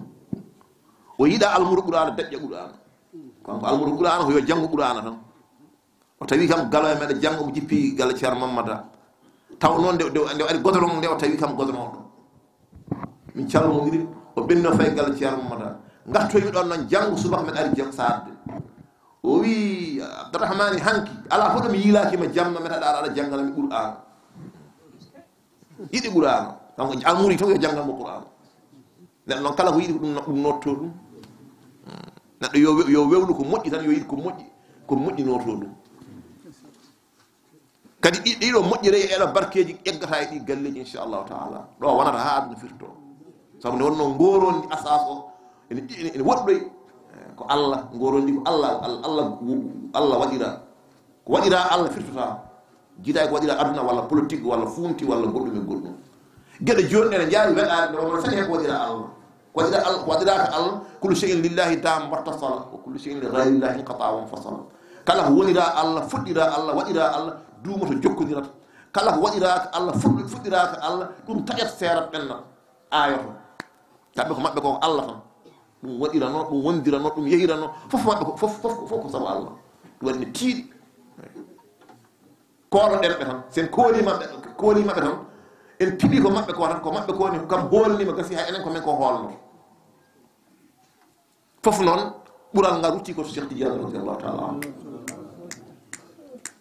O yiɗa almuɗo Qur'aana, daƴƴa Qur'aana. Kanko almuɗo Qur'aana ko yo janngo Qur'aana tan. O tawi kam Galo e meɗa janngo, omo jippi galle Ceerno Mammada. Taw noon nde, nde, nde ari godorong nde, o tawi kam godorong ɗum. Min calmondiri, o ɓenno fay galle Ceerno Mamada. Ngartoymi ɗoon noon janngo subaka, men ari janngo saarde. O wi, "Abdourahmani, hanki, alaa fof ɗo mi yiilaaki ma jamma, men aɗa ara aɗa janngana mi Qur'aana. Yiɗi Qur'aana." Kanko almuuri taw yo janngal mo Qur'aana. Neɗɗo noon kala ko yiɗi ko ɗum, ɗum nootto ɗum. Neɗɗo yo we-, yo wewlu ko moƴƴi tan, yo yiɗ ko moƴƴi, ko moƴƴi nootto ɗum. Kadi ɗi-, ɗiɗo moƴƴere e ɗo barkeeji eggata e ɗi galleeji, inchallahu taala. Ɗo wonata haa aduna firto. Sabu nde wonno ngorondi asas o, ene, ene, ene woɗɗoy. Eh, ko Allah, ngorondi ko Allah, Allah, Allah, Allah waɗira. Ko waɗira Allah firtota. Jiidaay ko waɗira aduna walla politique walla funti walla goɗɗum e goɗɗum. Geɗe jooni ɗe ne njaawi weɗaade nde wonno saɗi heen ko waɗira Allah. Ko waɗira Allah, ko waɗiraaka Allah, kullu shay'in lillahi dama wattasala, wa kullu shay'in li ghayrillahi inqata wanfasala. Kala ko wonira Allah, fuɗɗira Allah, waɗira Allah, duumoto jokkondirata. Kala ko waɗiraaka Allah, fuɗɗi-, fuɗɗiraaka Allah, ɗum taƴat seerat ɓennat, aayoto. Kamɓe ko maɓɓe ko Allah tan. Ɗum waɗirano, ɗum wondirano, ɗum yehirano, fof maɓɓe ko, fof, fof, fof ko sabu Allah. Ɗum waɗi ne tiiɗi. Koolo ɗen ɓe tan. Sen kooli maɓɓe, kooli maɓɓe tan. En piɓi ko maɓɓe ko tan, ko maɓɓe ko woni kam hoolnima gasi, hay enen ko men ko hoolno. Fof noon, ɓural ngal rutti ko to Cheikh Tidiane radiallahu taala anhu.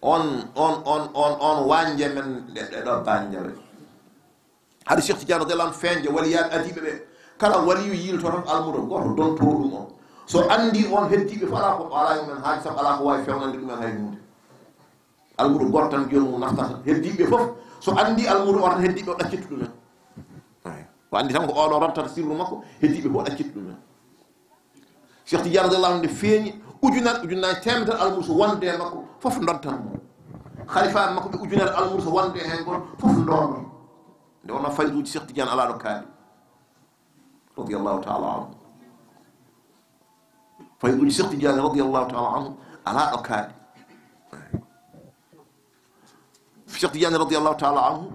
On, on, on, on, on wañje men ɗe, ɗe ɗo Bandiawe. Haɗa Cheikh Tidiane radiallahu anhu feeñde waliyaaɓe adiiɓe ɓe. Kala waliyu yiilto tan almudo gooto donto ɗum o. So anndi on heddiiɓe fof alaa ko, alaa e men haaji, sabu alaa ko waawi fewnande ɗumen hay huunde. Almudo gooto tan joomum naftata. Heddiiɓe fof, so anndi almudo o tan heddiiɓe o ɗaccittu ɗumen. Eey. O anndi tan ko oɗo rontata sirru makko, heddiiɓe fof ɗaccittu ɗumen. Cheikh Tidiane radiallahu anhu nde feeñi, ujunere, ujunnaji teemedere almudo so wonde e makko, fof dontan mo. Khalifa makko ɓe ujunere almudo so wonde heen gol, fof ndoono. Nde wonno fayduuji Cheikh Tidiane alaa ɗo kaaɗi. Radiallahu taala anhu. Fayduuji Cheikh Tidiane radiallahu taala anhu alaa ɗo kaaɗi. Cheikh Tidiane radiallahu taala anhu,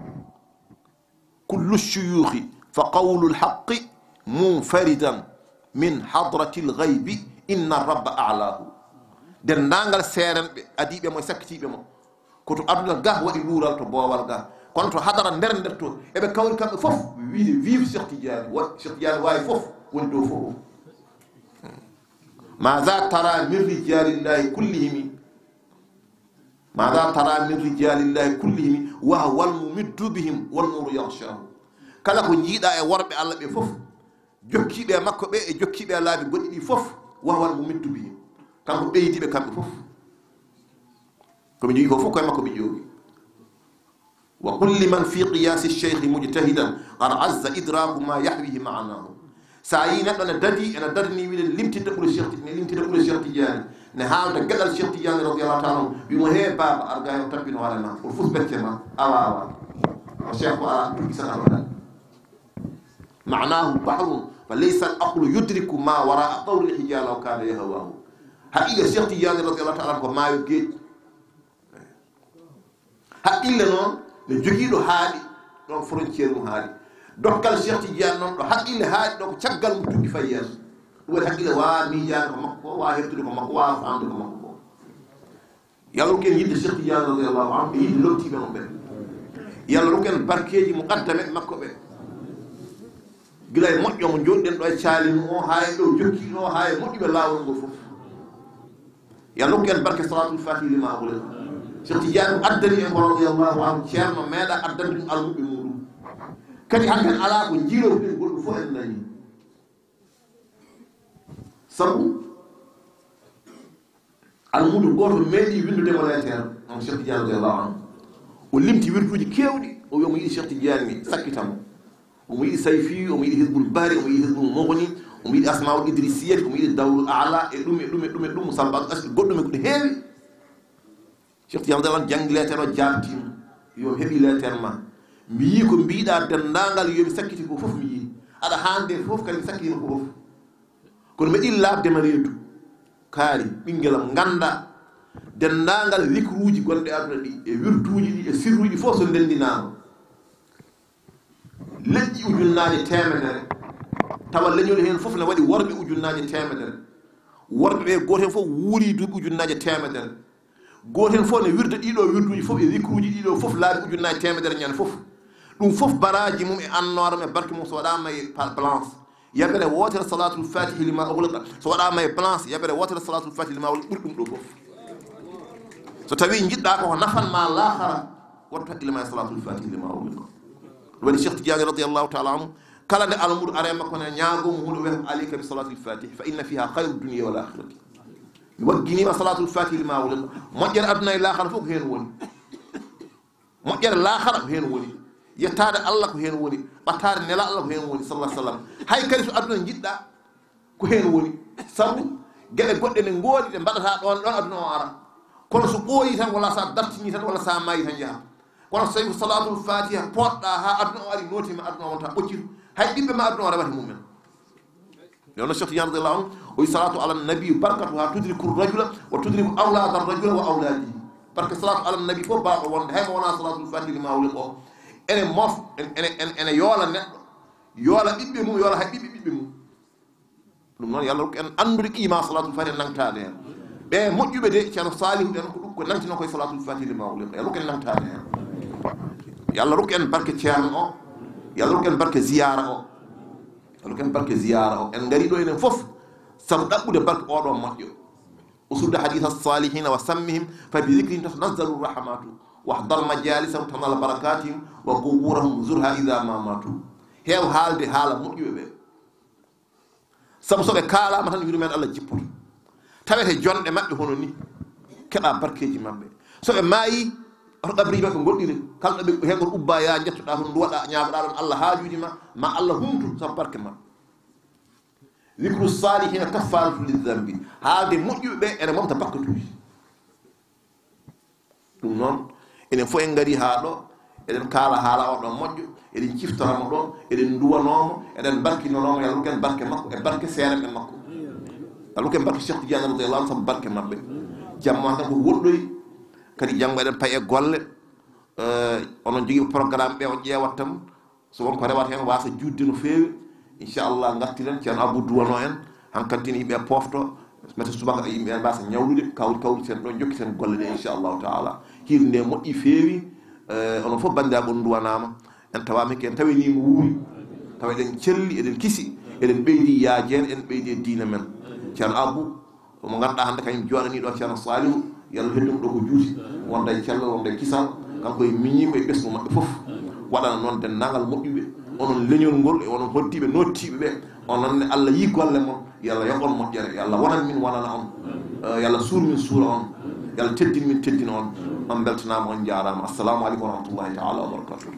kullu shuyukhi fa qawlu lhaqqi munfaridan min hadrati lghaybi inna rabba alahu. Denndaangal seerenɓe adiiɓe mo e sakkitiiɓe mo, ko to aduna ga waɗi luural to boowal ga. Kono to hadara nder nder to, eɓe kawri kamɓe fof, wiide, "Vive Cheikh Tidiane, wa-, Cheikh Tidiane waawi fof, woni dow fof." Maza tara min rijalillahi kullihimi. Maza tara min rijalillahi kullihimi, wa huwa al mumiddu bihim, wan nuru yaghshahu. Kala ko njiiɗa e worɓe Allah ɓe fof, jokkiiɓe e makko ɓe e jokkiiɓe e laabi goɗɗi ɗi fof, wa huwa al mumiddu bihim. Kanko ɓeydiiɓe kamɓe fof. Ko ɓe njogii ko fof koye makko ɓe ƴoogi. Wa qul liman fi qiyasi cheikhi mujtahidan qad azza idraku ma yahwihi maanahu. Sa yi neɗɗo ne dadi, ene dadani wiɗen limtita ɓure Cheikh Ti-, ne limtita ɓure Cheikh Tidiane, ne haalda geɗal Cheikh Tidiane radiallahu taala anhu, wimo, "He baaba, ar ga o tampino hoore ma, o fus becce ma, awa, awa. O Cheikh ko ala tuki sana waɗa." Maanahu bahrun fa laysa al aqlu yudriku ma waraa tawri al hija law kana yahwahu. Haqiqa Cheikh Tidiane radiallahu taala anhu ko maayo geej. Haqqille noon ne jogiiɗo haaɗi, ɗon frontière mum haaɗi. Dokkal Cheikh Tidiane noon ɗo haqqille haaɗi ɗo ko caggal mum tuggi fayi yeeso. Ɗum waɗi haqqille waawa miijaade ko makko ko, waawa heɓtude ko makko, waawa faamde ko makko ko. Yo Allah rokku en yiɗde Cheikh Tidiane radiallahu anhu e yiɗde lomtiiɓe mo ɓe. Yo Allah rokku en barkeeji muqaddameeɓe makko ɓe. Gila e moƴƴo mo njooɗiɗen ɗo e caalinu o, haa e ɗo jokkiiɗo o, haa e moƴƴuɓe laawol ngol fof. Yo Allah rokku en barke salatul fatihi lima ughliqa. Cheikh Tidiane addani en ko radiallahu anhu, ceerno meeɗa addande ɗum almuɓɓe muɗum. Kadi hannden alaa ko njiilotoɗen goɗɗum fof en dañi. Sabu almudo gooto meeɗi winndude mo leetere, on Cheikh Tidiane radiallahu anhu. O limti wirduuji keewɗi, o wi omo yiɗi Cheikh Tidiane sakkitam. Omo yiɗi Sayfi, omo yiɗi Hizbul Bahri, omo yiɗi Hizbul Mughni, omo yiɗi Asmaul Idrisiyyati, omo yiɗi Dawrul A'la, e ɗum, e ɗum, e ɗum, e ɗum, Musabbaqatul Ashri, goɗɗum e goɗɗum heewi. Cheikh Tidiane radiallahu anhu janngi leetere o, jaabtiima. Yo heɓi leetere ma. Mi yii ko mbiɗa denndaangal yo mi sakkiti ko fof mi yii. Aɗa haande fof kadi mi sakkitima ko fof. Kono mbeɗi labde ma reedu. Kaari, ɓinngel am, ngannda denndaangal zikruuji gonɗe aduna ɗi, e wirtuuji ɗi, e sirruuji fof so ndenndinaama. Leƴƴi ujunnaaje teemedere, tawa leñol heen fof ne waɗi worɓe ujunnaaje teemedere. Worɓe ɓe gooto heen fof wuuri duuɓi ujunnaaje teemedere. Gooto heen fof ne wirda ɗiɗo wirduuji fof e zikruuji ɗiɗo fof laabi ujunnaji teemedere ñande fof. Ɗum fof baraaji mum e annoora mum e barke mum so waɗaama e pa-, balance. Yaɓere wootere salatul fatihi lima ughliqa. So waɗaama e balance, yaɓere wootere salatul fatihi lima ughliqa ɓuri ɗum ɗo fof. So tawi njiɗɗa ko nafan ma laakhara, wattu haqqille ma e salatul fatihi lima ughliqa. Ɗum waɗi Cheikh Tidiane radiyallahu ta'ala anhu, kala nde almuɗo are makko ne ñaago mo huɗo wiyata alayka bi salatul fatihi fa inna fiha khayru dunya wal akhirati. Mi wagginima salatul fatihi lima ughliqa. Moƴƴere aduna e laakhara fof ko heen woni. Moƴƴere laakhara ko heen woni. Yettaade Allah ko heen woni. Ɓattaade nela Allah ko heen woni, sallallahu alaihi wasallam. Hay kadi so aduna njiɗɗa, ko heen woni. Sabu geɗe goɗɗe ne ngoodi ɗe mbaɗata ɗoon, ɗoon aduna o ara. Kono so ɓooyi tan, walla sa dartini tan, walla sa maayi tan yaha. Kono so tawi ko salatul fatiha poɗɗa ha aduna o ari, nootima, aduna o wonta ɓoccito. Hay ɓiɓɓe ma aduna o rewata mumen. Yo no Cheikh Tidiane radiyallahu anhu, o wi salatu ala nabi barakatuha tudriku rajula wa tudriku awlada rajula wa awladi. Parce que salatu ala nabi fof baaɗo wonde, hay mo wona salatul fatihi ma wuli o. Ene mof, ene, ene, ene, ene yoola neɗɗo, yoola ɓiɓɓe mum, yoola hay ɓiɓɓe ɓiɓɓe mum. Ɗum noon, yo Allah rokku en anndude qima salatul fatihi nangtaade heen. Ɓe moƴƴuɓe de, Ceerno Salihu en, ko ɗum ko nangtino koye salatul fatihi ma wuli o. Yo Allah rokku en nangtaade heen. Yo Allah rokku en barke Ceerno o. Yo Allah rokku en barke ziyara o. Kono ken barke ziyara o, en ngari ɗo enen fof sabu ɗaɓɓude barke oɗo moƴƴo. Usudda haditha salihina wa sammihim fa bi dhikrihim tatanazzalu rahmatu. Wahdar majalisahum tanal barakatihim wa quburahum zurha idha ma matu. Heew haalde haala moƴƴuɓe ɓe. Sabu so ɓe kaalama tan yurmeende Allah jippoto. Tawete jonɗe maɓɓe hono ni, keɓa barkeeji maɓɓe. So ɓe maayi, oto qabri maɓɓe ngoɗɗire. Kala ɗo ɓe heen goto ubba, ya njettoɗa toon, nduwaɗa, ñaagoɗa ɗoon Allah haajuuji ma, ma Allah humtu sabu barke maɓɓe. Zikru salihina kaffaratu lizambi. Haalde moƴƴuɓe ɓe ene momta bakkatuuji. Ɗum noon, enen fof en ngari haa ɗo, eɗen kaala haala o ɗon moƴƴo, eɗen ciftora mo ɗo, eɗen nduwanoo mo, eɗen mbarkinanoo mo, yo Allah rokku en barke makko e barke seereɓe makko. Yo Allah rokku en barke Cheikh Tidiane radiyallahu anhu sabu barke maɓɓe. Jamma tan ko woɗɗoyi, kadi janngo eɗen payi e golle. Eh, onon jogii programme ɓe, on ƴeewat tan. So won ko rewata heen, waasa juutde no feewi. Inchallah, ngartiren, Ceerno Abou duwanoo en. Hankantin yimɓe pofto, mete subaka yimɓe ɓe mbaasa ñawlude, kawri kawri sen ɗo, jokkiten golle ɗe, inchallahu taala. Hiirde nde moƴƴi feewi, eh, onon fof banndiraaɓe on nduwanaama. En tawaama ko en tawaniima wuuri, tawa eɗen celli, eɗen kisi, eɗen ɓeydi yaajeede, eɗen ɓeydi e diine men. Ceerno Abou, mo ngannduɗaa hannde kañum jooɗanii ɗo Ceerno Salihu, yo Allah heddu mo ɗo ko juuti, wonda e cellal, wonda e kisal, kanko e miñiiko e ɓesngu maɓɓe fof. Waɗana noon denndaangal moƴƴuɓe, onon leñol ngol e onon hoddiiɓe nottiiɓe ɓe, onon ne Allah yii golle mon, yo Allah yoɓ on moƴƴere, yo Allah wonan min wonana on, eh, yo Allah suur min suura on, yo Allah teddin min teddina on. On mbeltanaama, on njaaraama. Assalamu aleykum wa rahmatullahi taala wa barakatuh.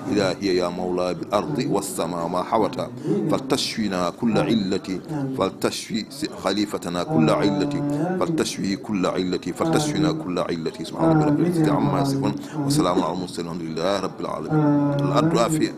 إلهي يا مولاي بالأرض والسماء ما حوتا، فلتشفنا كل علة، فلتشفي خليفتنا كل علة، فلتشفي كل علة، فلتشفنا كل علة. سبحان ربي رب العزة عما يصفون، وسلام على المرسلين والحمد لله رب العالمين. الدعاء فيه.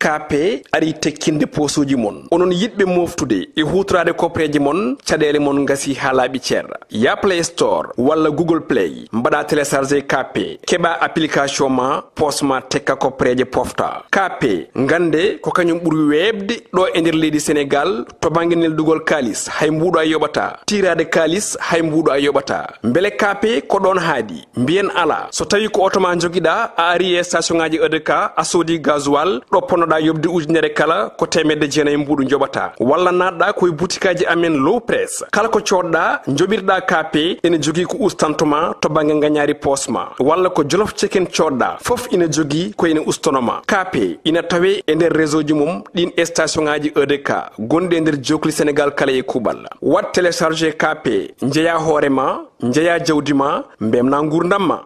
K P arii tekkinde poosooji mon. Onon yiɗɓe mooftude e huutoraade kopreeje mon, caɗeele mon ngasii haa laaɓi cer. Yah Play Store walla Google Play, mbaɗaa télécharger K P, keɓaa application ma, poos ma tekka kopreeje pofta. K P, ngannde ko kañum ɓuri weeɓde ɗo e nder leydi Senegaal to bannge neldugol kaalis, hay mbuuɗo a yoɓataa. Tiiraade kaalis, hay mbuuɗo a yoɓataa. Mbele K P ko ɗoon haaɗi? Mbiyen alaa. So tawii ko oto ma njogiɗaa, a arii e station ŋaaji E D K, a soodii gasoil, ɗo ponnoɗaa yoɓde ujunere kala, ko teemedde jeenayi mbuuɗu njoɓataa. Walla naatɗaa ko e butikaaji amen Low Press. Kala ko coodɗaa, njoɓirɗaa K P, ene jogii ko ustanto ma to bannge ngañaari poos ma. Walla ko Jolof Chicken coodɗaa, fof ina jogii ko ene ustono ma. K P ina tawee e nder réseau ji mum ɗiin e station ŋaaji E D K gonɗi e nder jookli Senegaal kala e kuuɓal. Waɗ télécharger K P, njeyaa hoore ma, njeyaa jawdi ma, mbeltinaa nguurndam ma.